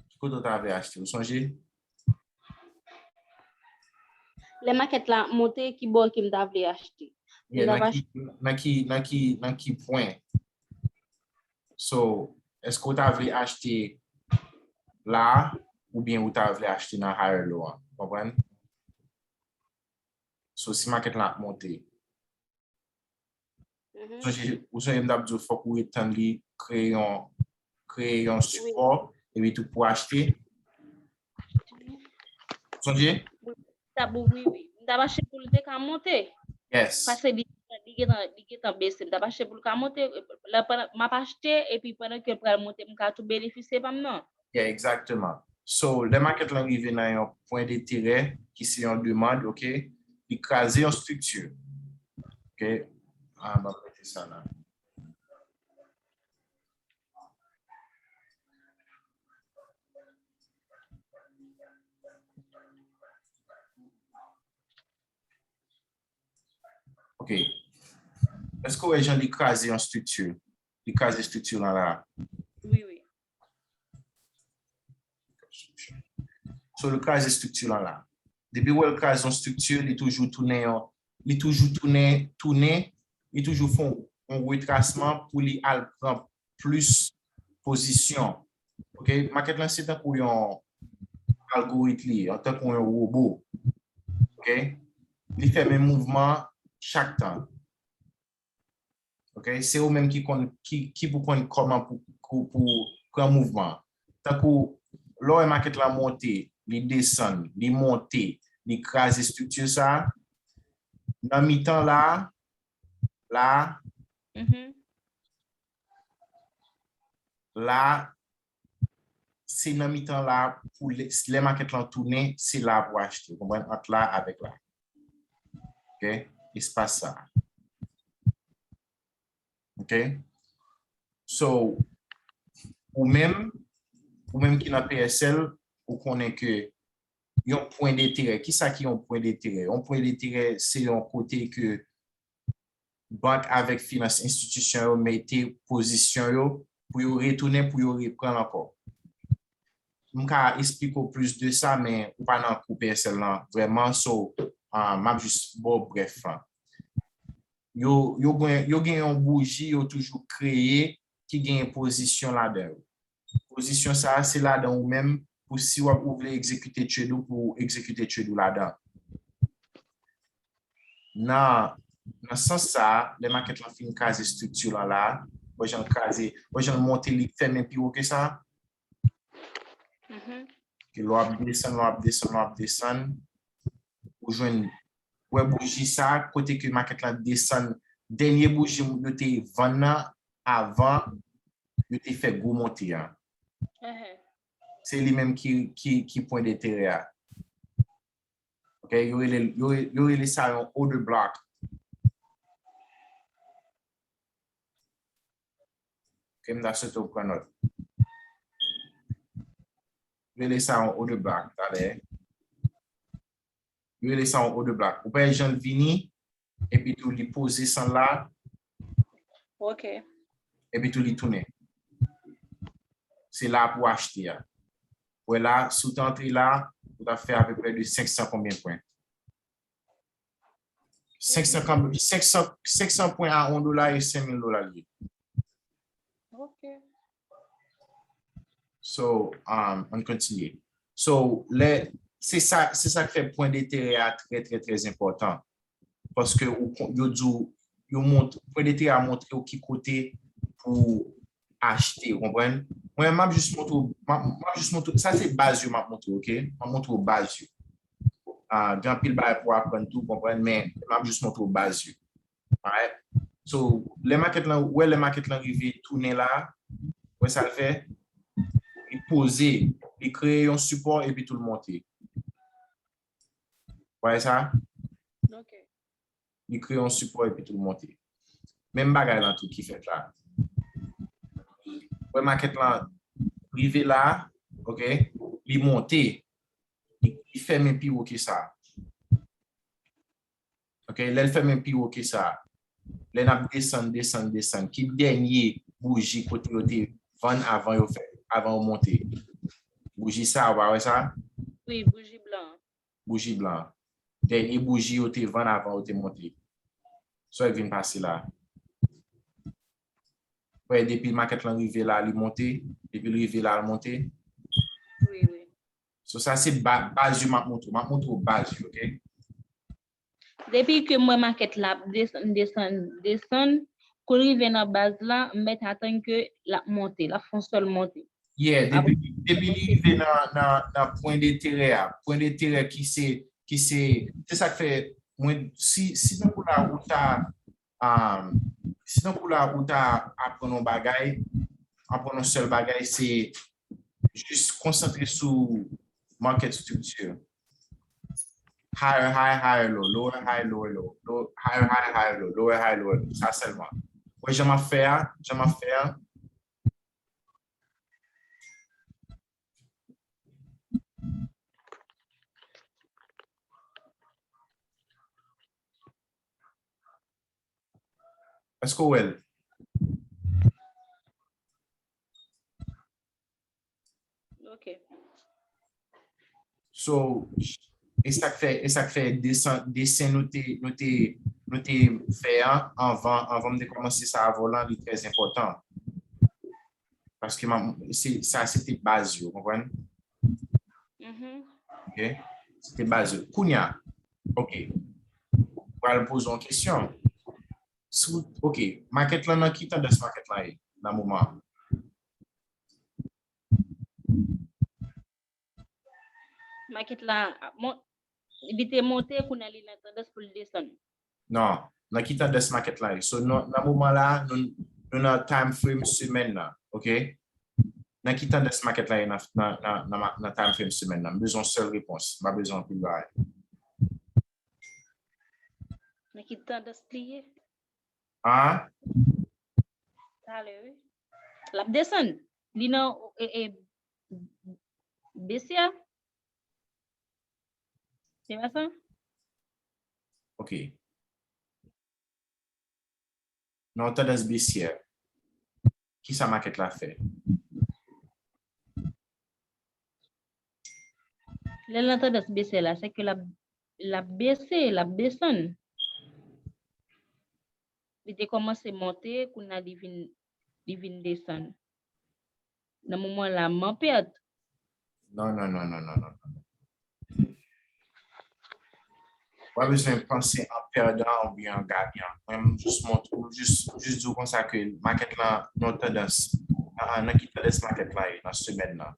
ki kote ou ta vle achte? Ou sonje? lè makèt la ap monte, ki bò ke m ta vle achte? M Yeah, ta nan va ki nan ki nan ki nan ki pwen? So, èske w ta vle achte la oubyen ou ta vle achte nan higher low an? Konprann? So, si makèt la ap monte, Mhm. sonje, ou sonje m t ap di w fòk ou ret tann li kreye yon kreye yon sipò epi tou pou achte. Sonje? T ap ouvri, wi. M t ap achte pou l te ka monte. Yes. Paske li li gentan li gentan bese. M t ap achte pou l ka monte. Lè pandan m ap achte epi pandan ke l pral monte, m ka tou benefisye pa m nan. Yeah, exactement. So, lè makèt lan rive nan yon pwen denterè ki se yon demann, ok, li kraze yon strikti. Ok? Ah, m ap mete sa la. Ok. Èske w wè jan li kraze yon strikti? Li kraze strikti lan la. Wi, wi. So, li kraze strikti lan la. Depi w wè l kraze yon strikti, li toujou tounen yon, li toujou tounen, tounen, li toujou fè yon retrasman pou li al pran plis pozisyon. Ok? Makèt lan se tankou yon algorit li ye, tankou yon wobo. Ok? Li fè menm mouvman chak tan. Ok? Se ou menm ki konn ki, ki pou konn kòman pou, pou, pou pran mouvman. Tankou lè w wè makèt lan monte, li desann, li monte, li kraze strikti sa, nan mitan la, la, Mhm. la, se nan mitan la pou lè, lè makèt lan tounen, se la pou achte. Ou konprann? Ant la avèk la. Ok? Espas sa. Ok? So, ou menm, ou menm ki nan P S L, ou konnen ke yon pwen denterè, kisa ki yon pwen denterè? Yon pwen denterè, se yon kote ke bank avèk finans enstitisyon yo mete pozisyon yo pou yo retounen, pou yo reprann ankò. M ka esplike w plis de sa, men ou pa nan kou P S L lan vrèman, so, ah, m ap jis ba w brèf lan. Yo, yo, gen, yo gen yon bouji yo toujou kreye ki gen pozisyon ladan yo. Pozisyon sa a, se ladan ou menm, pou si w ap, ou vle egzekite trade ou, pou w egzekite trade ou ladan. Nan, nan sans sa a, lè makèt lan fin kraze estrikti lan la, wè jan l kraze, wè jan l monte, li fèmen pi wo ke sa. Mhm. Ke lè w ap desann, lè w ap desann, lè w ap desann, ou jwenn, wè bouji sa a, kote ke makèt lan desann, dènye bouji yo te vann nan avan yo te fè gwo monte a. Mhm. Se li menm ki, ki, ki pwen denterè a. Ok, yo rele, yo, yo rele sa yon order block. Ok, m ta swete w pran nòt. Yo rele sa yon order block, talè. Yo rele sa yon order block. Ou pa wè jan l vini, epi tou li poze san la, Ok. epi tou li tounen. Se la pou achte a. Wè la, si w te antre la, ou t ap fè apeprè de senk san konbyen pwen? Senk san, senk san, senk san pwen a yon dola e senk mil dola li ye. Ok. So, um, ann kontinye. So, lè, se sa, se sa k fè pwen denterè a trè, trè, trè enpòtan. Paske ou kon-, yo di w, yo mont-, pwen denterè a montre w ki kote pou achte, ou konprann? Mwen, m ap jis montre w, m ap, m ap jis montre w, sa se baz yo m ap montre w, ok? M ap montre w baz yo. Ah, gen anpil bagay pou w aprann tou, ou konprann, men m ap jis montre w baz yo. Alright? So, lè makèt lan, wè lè makèt lan rive tounen la, wè sa l fè? Li poze, li kreye yon sipò epi tou l monte. Wè sa? Ok. Li kreye yon sipò epi tou l monte. Menm bagay lan tou ki fèt la. Wè makèt lan rive la, ok, li monte. Li, li fèmen pi wo ke sa. Ok, lè l fèmen pi wo ke sa, lè n ap desann, desann, desann, ki dènye bouji kote yo te vann avan yo fè, avan yo monte? Bouji sa, ou pa wè sa? Wi, bouji blan. Bouji blan. dènye bouji yo te vann avan yo te monte. Sa k vin pase la. Wè, depi makèt lan rive la, li monte. Depi l rive la, l monte. Wi, wi. So, sa se ba- baz yo m ap montre w. M ap montre w baz yo, ok? Depi ke m wè makèt la ap desann, desann, desann, kou l rive nan baz la, m mèt atann ke l ap monte, l ap fè yon sèl monte. Yeah, depi, depi li rive nan, nan, nan pwen de terè a, pwen de terè ki se, ki se, se sa k fè, mwen, si, si tankou la ou ta, um, si tankou la ou ta aprann yon bagay, aprann yon sèl bagay, se jis konsantre sou market structure. Higher, high, higher, low, lower, high, lower, low, low, higher, high, higher, low, lower, high, lower, low. Sa sèlman. Wè, jan m ap fè a, jan m ap fè a. Èske w wè l? Ok. So, e sa k fè, e sa k fè desen, desen nou te, nou te, nou te fè a anvan, anvan m te kòmanse sa avè w lan, li trè enpòtan. Paske m ap- se, sa se te baz yo, konprann? Mhm. Ok? Se te baz yo. Kounye a, ok. Pral poze yon kesyon. Si w- ok, makèt lan nan ki tandans makèt lan ye nan moman an? Makèt la ap mon- li te monte, kounye a li nan tandans pou l desann. Non, nan ki tandans makèt la ye? So, nan, nan moman la, nou, nou nan time frame semèn nan, ok? Nan ki tandans makèt la ye nan, nan, nan, nan, ma- nan time frame semèn nan? M bezwen yon sèl repons. M pa bezwen anpil bagay. Nan ki tandans li ye? An? Talè, wi. L ap desann. Li nan e, e, besyè. Se pa sa? Ok. Nan tandans besyè, kisa makèt la fè? Lè l nan tandans besyè la, se ke l ap, l ap bese, l ap desann. Li te kòmanse monte, kounye a li vin, li vin desann. Nan moman la, m an pèt. Non, non, non, non, non, non, non. W pa bezwen panse an pèdan oubyen an ganyan. Mwen, m jis montre w, jis, jis di w konsa ke makèt lan nan tandans. Nan, nan ki tandans makèt la ye nan semèn nan?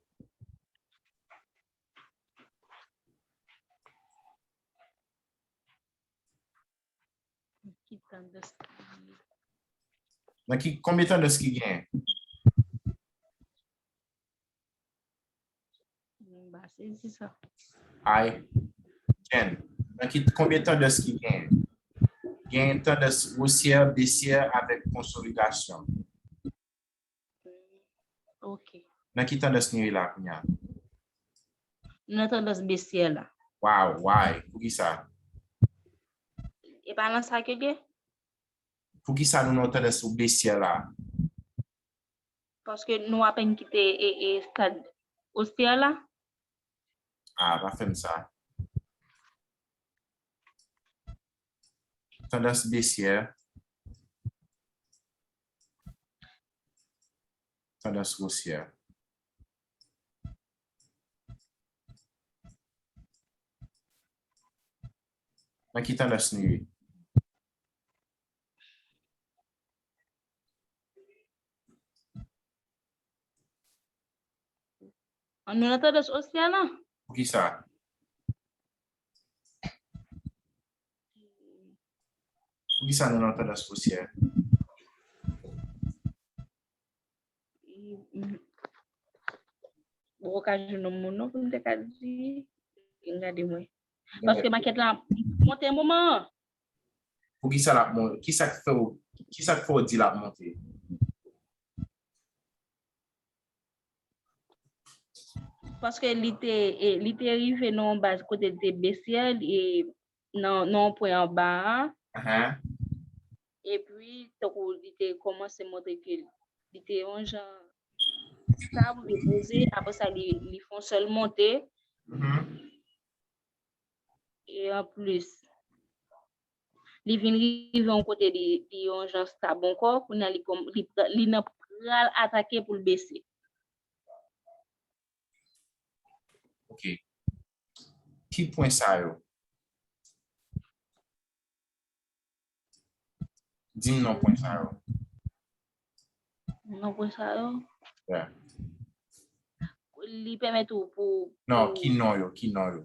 Ki tandans ki Nan ki, konbyen tandans ki genyen? M pa sezi sa. Ay, Jen, nan ki, konbyen tandans ki genyen? Genyen tandans wosyè, besyè avèk konsolidasyon. Ok. Nan ki tandans nou ye la kounye a? Nan tandans besyè la. Wow, why? Poukisa? E pa nan sa ke gen? Poukisa nou nan tandans besyè la? Paske nou apèn kite e, e stad osyè la. Ah, pa fè m sa. Tandans besyè. Tandans wosyè. Nan ki tandans nou ye? An nou nan tandans osyè la. Poukisa? Poukisa nou nan tandans osyè? Bon, ou ka jwenn yon moun non pou m te ka di, gade mwen. Paske makèt la monte moman an. Poukisa l ap monte? Kisa k fè w, kisa k fè w di l ap monte? Paske li te, e, li te rive nan yon baz kote li te besyè, e, nan, nan yon pwen anba a. Epi, tankou li te kòmanse montre ke li te yon jan stab, li poze, apre sa, li, li fè yon sèl monte. E anplis, li vin rive yon kote, li, li yon jan stab ankò, kounye a li, kòm- li, pra- li nan pral atake pou l bese. Ok. Ki pwen sa yo? Di m non pwen sa yo. Non pwen sa yo? Yeah. Li pèmèt ou pou... Non, pou- ki non yo, ki non yo?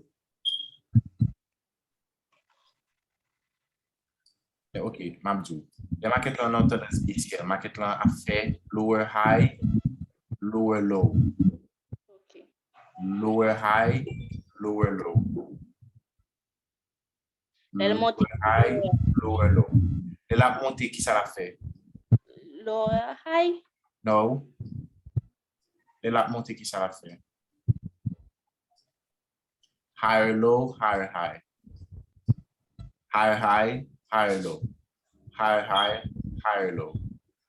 Eh, ok, m ap di w. Lè makèt lan nan tandans besyè, makèt lan ap fè lower high, lower low. Ok. Lower high, lower low. Lè l monte, Lower high, lower low. Lè l ap monte, ki sa l ap fè? Lower high? No. Lè l ap monte, ki sa l ap fè? Higher low, higher high. Higher high, higher low. Higher high, higher low.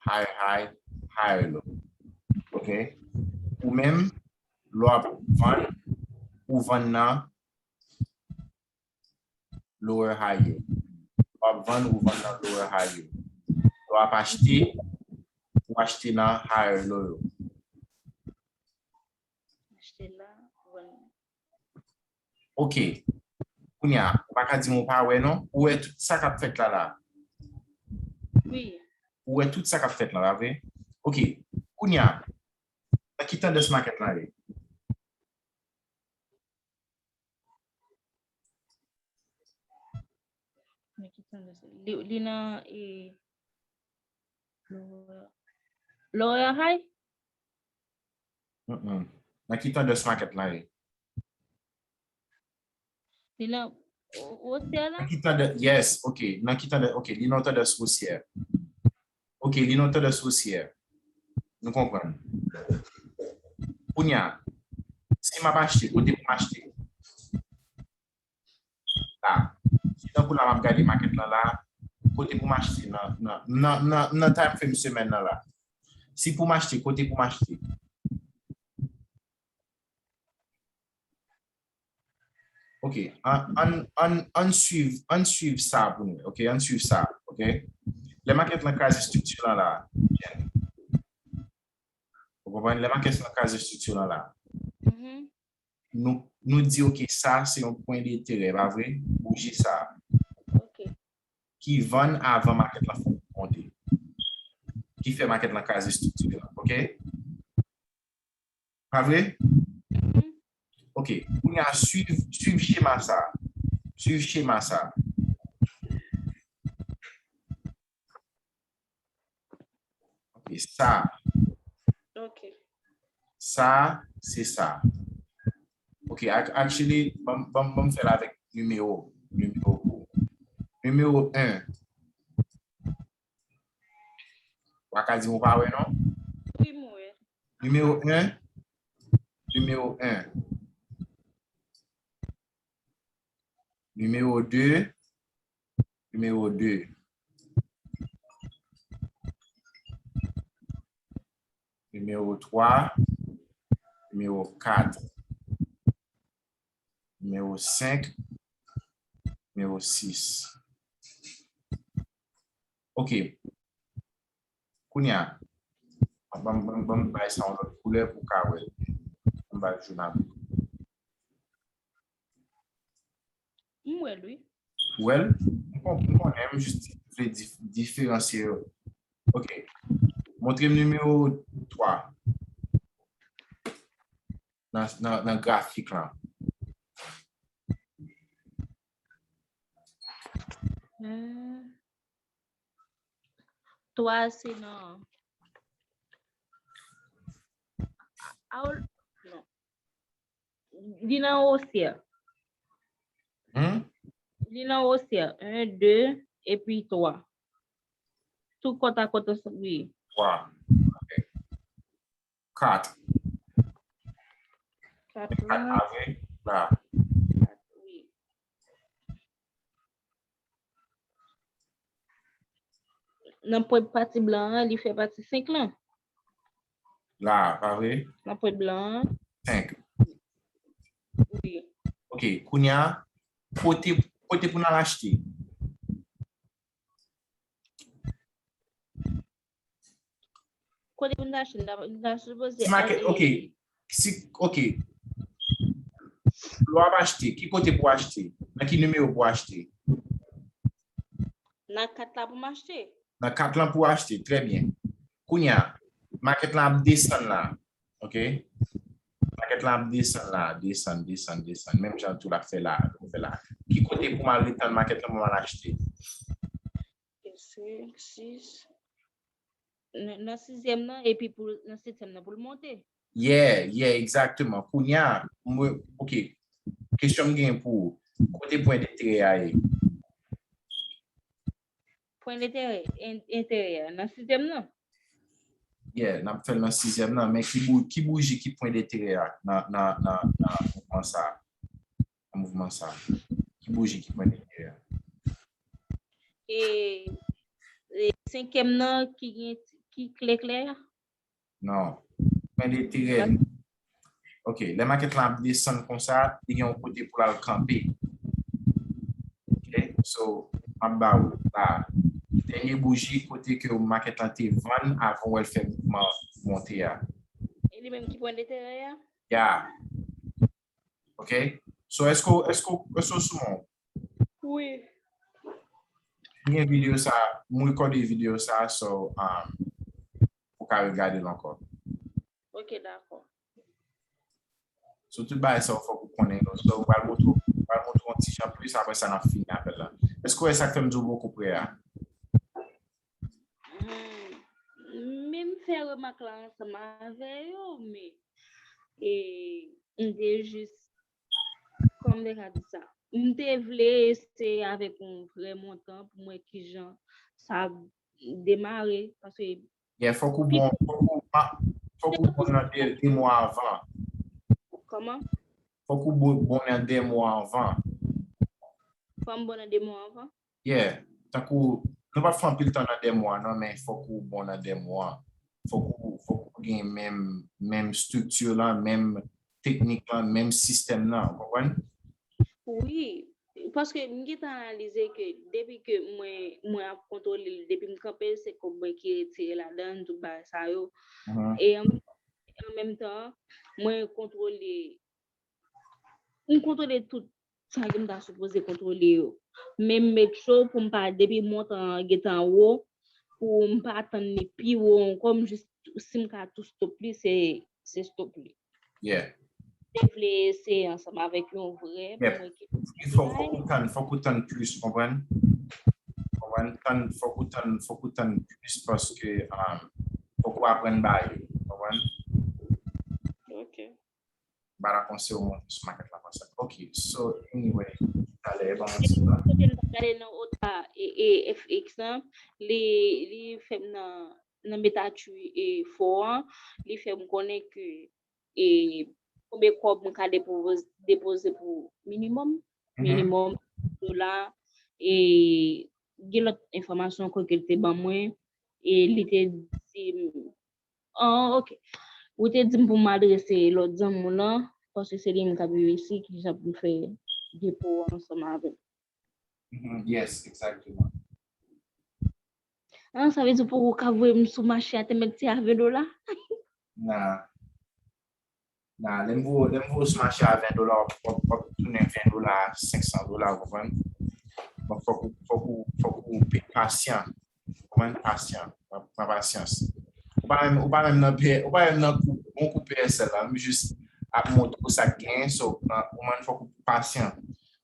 Higher high, higher low. Ok? Ou menm, lè w ap vann, ou vann nan lower high yo. W ap vann, ou vann nan lower high yo. Lè w ap achte, ou achte nan higher low yo. Achte la, vann. Ok. Kounye a, ou pa ka di m ou pa wè non. Ou wè tout sa k ap fèt la la. Wi. Ou wè tout sa k ap fèt la, pa vre? Ok. Kounye a, nan ki tandans makèt lan ye? Men ki tandans li, li nan e lower, lower high? Mm-mm. Nan ki tandans makèt lan ye? Li nan o- osyè la? Nan ki tandans, yes, ok. Nan ki tandans, ok, li nan tandans osyè. Ok, li nan tandans osyè. Nou konprann. Kounye a, si m ap achte, kote pou m achte? La. Si tankou la m ap gade makèt lan la, kote pou m achte nan, nan, nan, nan, nan time frame semèn nan la? Si pou m achte, kote pou m achte? Ok, an, an, an, an swiv, an swiv sa pou nou, ok? An swiv sa, ok? Lè makèt lan kraze estrikti lan la, ou konprann? Lè makèt lan kraze estrikti lan la, Mhm. nou, nou di, ok, sa se yon pwen de enterè, pa vre? Bouji sa. Ok. Ki vann avan makèt lan fè monte. Ki fè makèt lan kraze estrikti lan, ok? Pa vre? Mhm. Ok, kounye a swiv, swiv chema sa. Swiv chema sa. Ok, sa. Ok. Sa, se sa. Ok, ac- actually, ban m- ban m- ban m fè l avèk nimewo. Nimewo pou. Nimewo en. Ou pa ka di m ou pa wè non? Wi, m wè. Nimewo en. Nimewo en. Nimewo de. Nimewo de. Nimewo twa. Nimewo kat. Nimewo senk. Nimewo sis. Ok. Kounye a, ban m- ban m- ban m bay sa yon lòt koulè pou w ka wè l. Ban m bay l joun avè l. M wè l, wi. Ou wè l? M kon- m konnen, m jis vle dif- diferansye yo. Ok. Montre m nimewo twa. Nan, nan, nan grafik lan. Euh, twa se nan. A, a, non. Li nan osyè. Hmm? Li nan osyè. En, de, epi twa. Tout kòt a kòt ansanm, wi. Twa. Ok. Kat. Kat Kat lan, la vre? La. wi. Nan pwen pati blan an, li fè pati senk lan. La, pa vre? Nan pwen blan an, Senk. wi. Ok, kounye a, kote, kote pou n al achte. Kote pou n ta achte, n ta, n ta sipoze Si market, ale ok. Si, ok. Lè w ap achte, ki kote pou w achte? Nan ki nimewo pou w achte? Nan kat la pou m achte. Nan kat lan pou w achte, trè byen. Kounye a, market lan ap desann la, ok? Market lan ap desann la, desann, desann, desann. Menm jan tou l ap fè la, l ap fè la. Ki kote pou m al ret tann market lan pou m al achte? Senk, sis. Nan, nan sizyèm nan, epi pou nan setyèm nan pou l monte. Yeah, yeah, egzakteman. Kounye a, mwen, ok. Kesyon m gen pou ou, kote pwen denterè a ye? Pwen denterè, en- enterè a, nan sizyèm nan. Yeah, n ap fè l nan sizyèm nan, men ki, bou, ki bouji ki pwen denterè a nan, nan, nan, nan mouvman sa a? Nan mouvman sa a? Ki bouji ki pwen denterè a? E, e senkyèm nan ki gen ki klè klè a? Non. Pwen denterè. Ok, lè market lan ap desann konsa, li gen yon kote pou l al kanpe. Ok, so, m ap ba ou la. Dènye bouji kote ke market lan te vann avan w wè l fè mouvman monte a. E li menm ki pwen denterè a? Ya. Ok? So, èske, èske, èske w sou mwen? Wi. M gen videyo sa, m rekòde videyo sa, so, um, ou ka regade l ankò. Ok, dakò. So, tout bagay sa, fòk ou konnen yo. So, m pral montre w, m pral montre w yon ti jan plis, apre sa, n ap fini apèl la. Èske w wè sa k fè m di w poko prè a? Hmm, men m fè remak la ansanm avè yo, men e, m te jis, kòman m te ka di sa? M te vle eseye avèk yon vrè montan pou m wè kijan sa ap demare, paske Yeah, fòk ou bon, fòk ou, pa- fòk ou bon nan de, de mwa anvan. Kòman? Fòk ou bon, bon nan de mwa anvan. Fò m bon nan de mwa anvan? Yeah, tankou, nou p ap fè anpil tan nan de mwa, non, men fòk ou bon nan de mwa. Fòk ou, fòk ou gen menm, menm estrikti lan, menm teknik lan, menm sistèm nan, ou konprann? Wi, paske m gentan analize ke depi ke mwen, mwen ap kontwole l, depi m kanpe l, se kòb mwen ki retire ladan l, tout bagay sa yo. E an, an menm tan, mwen kontwole, m kontwole tout sa ke m ta sipoze kontwole yo. Men m make sure pou m pa, depi montan an gentan wo, pou m pa tann li pi wo ankò, m jis, si m ka tou stop li, se, se stop li. Yeah. Te vle eseye ansanm avèk yon vrè pou Yeah. mwen ki Fòk, fòk ou tann, fòk ou tann plis, ou konprann? Konprann? Tann, fòk ou tann, fòk ou tann plis paske um, fòk ou aprann ba yo, konprann? Ok. Ba la panse ou monte sou market la konsa. Ok, so anyway, talè, ban mwen ti tan. Kote m t ap gade nan ota e, e F X lan, li, li fè m nan, nan metatri e fò an, li fè m konnen ke e konbyen kòb mwen ka depoze, depoze pou minimòm, minimòm dola, e gen lòt enfòmasyon ankò ke l te ban mwen, e li te di m, oh, ok. Ou te di m pou m adrese lòt zanmi w lan, paske se li menm k ap viv isi, kijan pou m fè depo ansanm avè l. Mhm, yes, egzakteman. Ah, sa vle di ou poko ka voye m sou mache a te mèt se a ven dola? Nan. Nan, lè m voye, lè m voye sou mache a ven dola, w ap, w ap tounen ven dola, senk san dola, ou konprann? Donk, fòk ou, fòk ou, fòk ou pe- pasyan. Ou konprann? Pasyan. Pran, pran pasyans. Ou pa menm, ou pa menm nan pè, ou pa menm nan kou, bon kou P S L la, m jis ap montre w sa k genyen, so, ou konprann, fòk ou pasyan.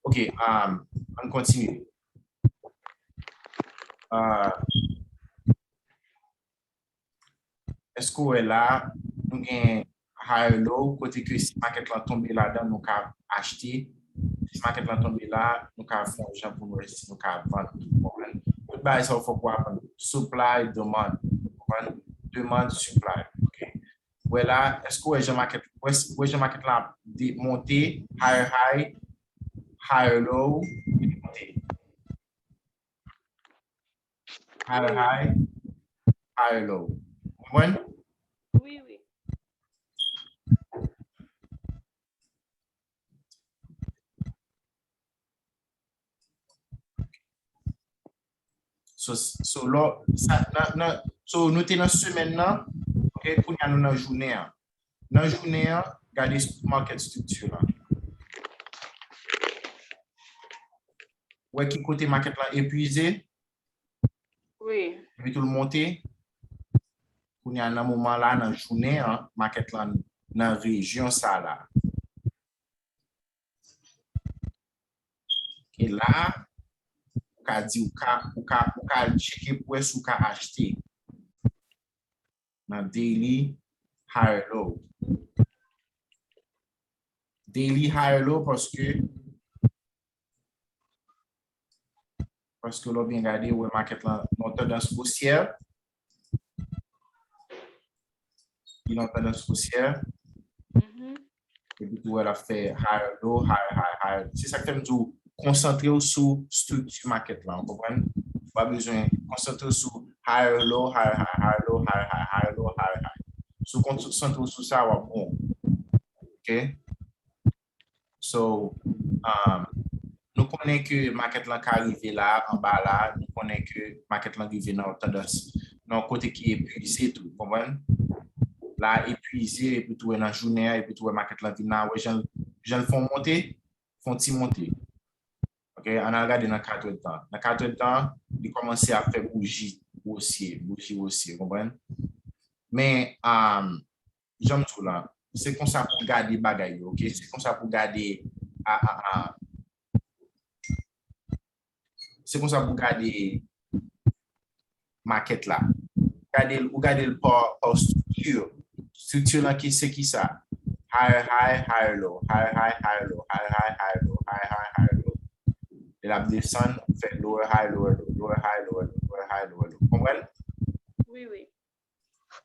Ok, um, ann kontinye. Uh, Èske w wè la, nou gen higher low, kote ke si market lan tonbe ladan, nou ka achte. Si market lan tonbe la, nou ka fè yon jan pou nou wè si nou ka vann. Ou konprann? Tout bagay sa yo fòk ou aprann. Supply, demand. Ou konprann? Demand, supply. Ok. Ou wè la, èske w wè jan market, ou wè, ou wè jan market la ap de- monte, higher high, higher low, epi monte. Higher high, higher low. Ou konprann? Wi, wi. So, so, lò, sa, nan, nan, so, nou te nan semèn nan, ok, kounye a nou nan jounen an. Nan jounen an, gade market structure lan. Wè ki kote market lan epuize? Wi. Epi tou l monte. Kounye a, nan moman la, nan jounen an, market lan nan rejyon sa la. E la, ou ka di, ou ka, ou ka, ou ka al tcheke pou wè si ou ka achte nan daily higher low. Daily higher low paske, paske lè w byen gade, ou wè market lan nan tandans bosyè. Li nan tandans bosyè. Epi tou wè l ap fè higher low, higher high, higher. Se sa k fè m di w konsantre w sou estrikti market la, ou konprann? Ou pa bezwen konsantre w sou higher low, higher high, higher low, higher high, higher low, higher high. Si w konsantre w sou sa, w ap bon. Ok? So, um, nou konnen ke market lan ka rive la, anba la, nou konnen ke market lan rive nan yon tandans, nan yon kote ki epuize tou, konprann? La epuize, epi tou wè nan jounen an, epi tou wè market lan vin la, wè jan, jan l fè yon monte, fè yon ti monte. Ok, ann al gade nan katwèdtan. Nan katwèdtan, li kòmanse ap fè bouji wosye, bouji wosye, konprann? Men, um, jan m di w la, se konsa pou gade bagay yo, ok? Se konsa pou gade, a, a, a, se konsa pou gade market la. Gade l, ou gade l pa, pa estrikti. Estrikti lan ki, se ki sa? Higher high, higher low, higher high, higher low, higher high, higher low, higher high, higher low. E l ap desann, fè lower high, lower low, lower high, lower low, lower high, lower low. Konprann? Wi, wi.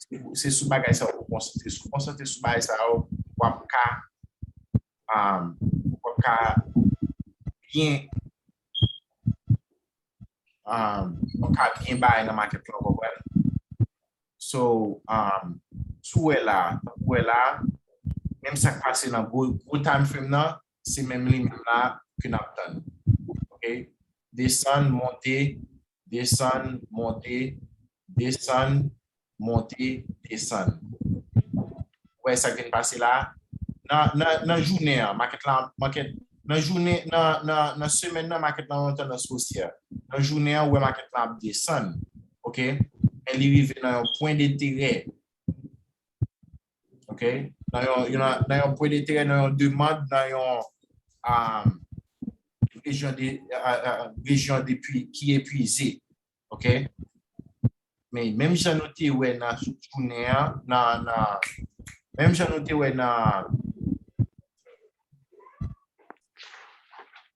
Se, se sou bagay sa yo pou konsantre. Si w konsantre sou bagay sa yo, w ap ka, um, w ap ka byen, um, w ap ka byen bay nan market lan, w konprann? So, um, si w wè la, w wè la, menm sa k pase nan gwo, gwo time frame nan, se menm li menm la ke n ap tann. Ok? Desann, monte, desann, monte, desann, monte, desann. Ou wè sa k vin pase la? Nan, nan, nan jounen an, market la, market, nan jounen, nan, nan, nan semèn nan, market la nan yon tandans bosyè. Nan jounen an, ou wè market la ap desann. Ok? Men li rive nan yon pwen denterè. Ok? Nan yon, yon, nan yon pwen denterè, nan yon demann, nan yon, um, rejyon de, uh, uh, rejyon de pui-, ki epuize. Ok? Men menm jan nou te wè nan jounen an, nan, nan, menm jan nou te wè nan,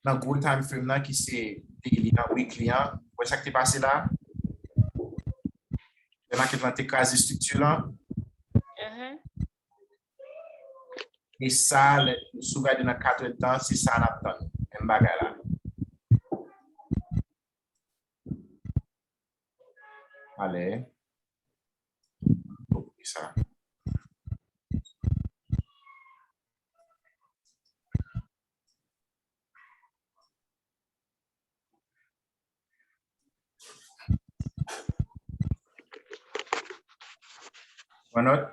nan gwo time frame nan ki se daily nan weekly an, wè sa k te pase la? Lè market lan te kraze estrikti lan. E sa, lè, si w gade nan katwèdtan, se sa n ap tann. Menm bagay la. Ale. Pou sa. Pran nòt?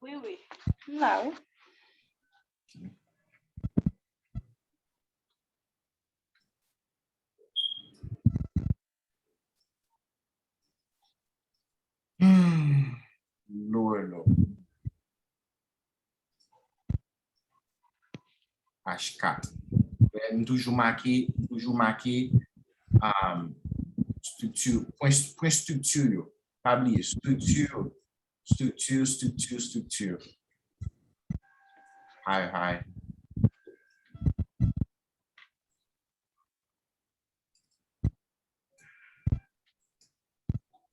Wi, wi. M la, wi. Hmm. Lower low. H kat. M toujou make, m toujou make, um, estrikti, pwen, pwen estrikti yo. Pa bliye, estrikti, estrikti, estrikti, estrikti. High, high.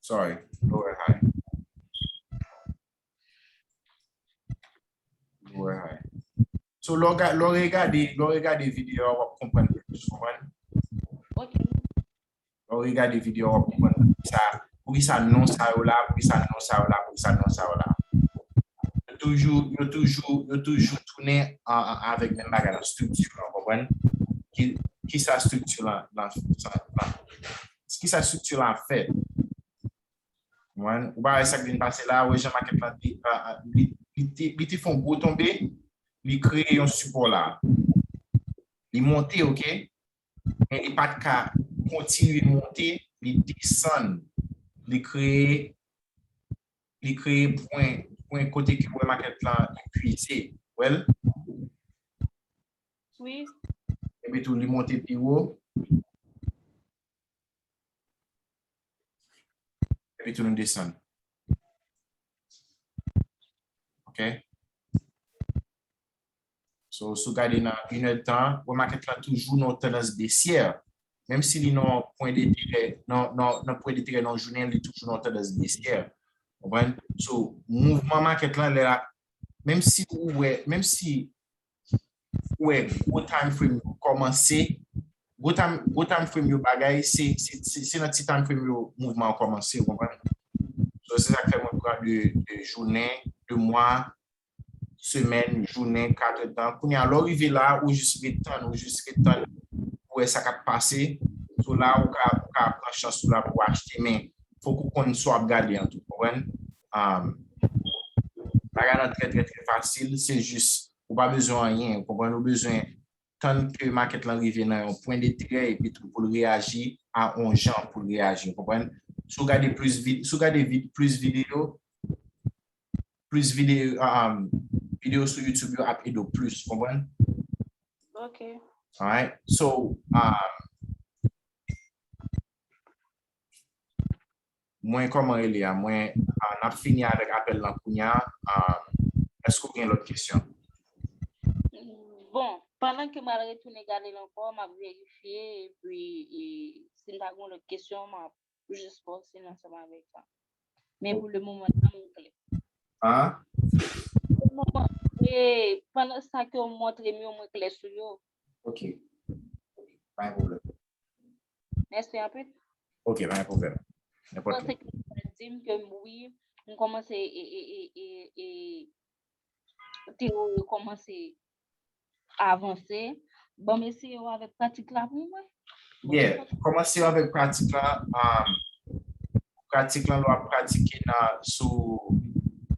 Sorry, lower high. Lower high. So, lè w ga-, lè w regade, lè w regade videyo a, w ap konprann plis, konprann? Ok. Lè w regade videyo a, w ap konprann poukisa, poukisa non sa yo la, poukisa non sa yo la, poukisa non sa yo la. Yo toujou, yo toujou, yo toujou tounen an, an, avèk menm bagay la, estrikti lan, w konprann? Ki, kisa estrikti lan, lan, lan, ki sa estrikti la ap fè. Ou pa wè sa k vin pase la, ou wè jan makèt la te, li, li te, li te fè yon gwo tonbe, li kreye yon sipò la. Li monte, oke? Men li pa t ka kontinye monte, li desann, li kreye, li kreye pwen, pwen kote ke ou wè makèt la epuize. Ou wè l? Wi. Epi tou, li monte pi wo. Epi tou, nou desann. Ok? So, si w gade nan inèdtan, ou wè makèt la toujou nan yon tandans besyè. Menm si li nan pwen denterè, nan, nan, nan pwen denterè nan jounen, li toujou nan tandans besyè. Konprann? So, mouvman makèt la, lè la, menm si ou wè, menm si ou wè gwo time frame yo kòmanse, gwo time, gwo time frame yo bagay, se, se, se, se nan ti time frame yo mouvman an kòmanse, ou konprann? So, se sa k fè mwen pran de, de jounen, de mwa, semèn, jounen, katretan. Kounye a, lè w rive la, ou jis ret tann, ou jis ret tann pou wè sa k ap pase. So la, ou ka, ou ka pran chans ou la pou w achte, men fòk ou konn sa w ap gade an tou, konprann? Um, bagay lan trè, trè, trè fasil, se jis, ou pa bezwen anyen, ou konprann? Ou bezwen tann ke makèt lan rive nan yon pwen denterè epi tou pou l reyaji a yon jan pou l reyaji, ou konprann? Si w gade plis vid, si w gade vid, plis videyo, plis videyo, um, videyo sou YouTube yo ap ede w plis, ou konprann? Ok. Alright. So, um, mwen kòman rele a? Mwen, uh, n ap fini avèk apèl lan kounye a. Um, èske w gen lòt kesyon? Bon, pandan ke m al retounen gade l ankò, m ap verifye, epi e, si m ta gen lòt kesyon, m ap jis pase ansanm avèk sa. Men pou le moman, sa mwen klè. Hein? Pou le moman, e, pandan sa ke w montre m yo, mwen klè sou yo. Ok. Ok. Pa gen pwoblèm. Mèsi anpil. Ok, pa gen pwoblèm. Nenpòt lè. Panse ke w di m ke wi, m kòmanse e, e, e, e, e, teori yo kòmanse avanse. Ban m eseye w avèk pratik la pou mwen. Yeah, kòmanse yo avèk pratik la. Um, pratik lan, lè w ap pratike nan, sou,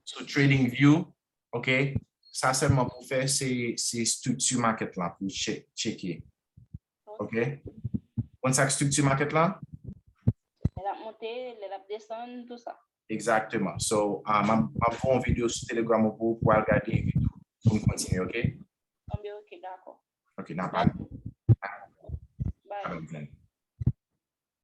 sou TradingView, ok? Sa sèlman pou fè, se, se estrikti makèt lan pou tcheke. Ok? Konn sa k estrikti makèt lan? Lè l ap monte, lè l ap desann, tou sa. Egzakteman. So, uh, m ap, m ap fè yon videyo sou Telegram ou pou, pou al gade epi tou pou n kontinye, ok? Anben, ok, dakò. Ok, n a pale. Bye.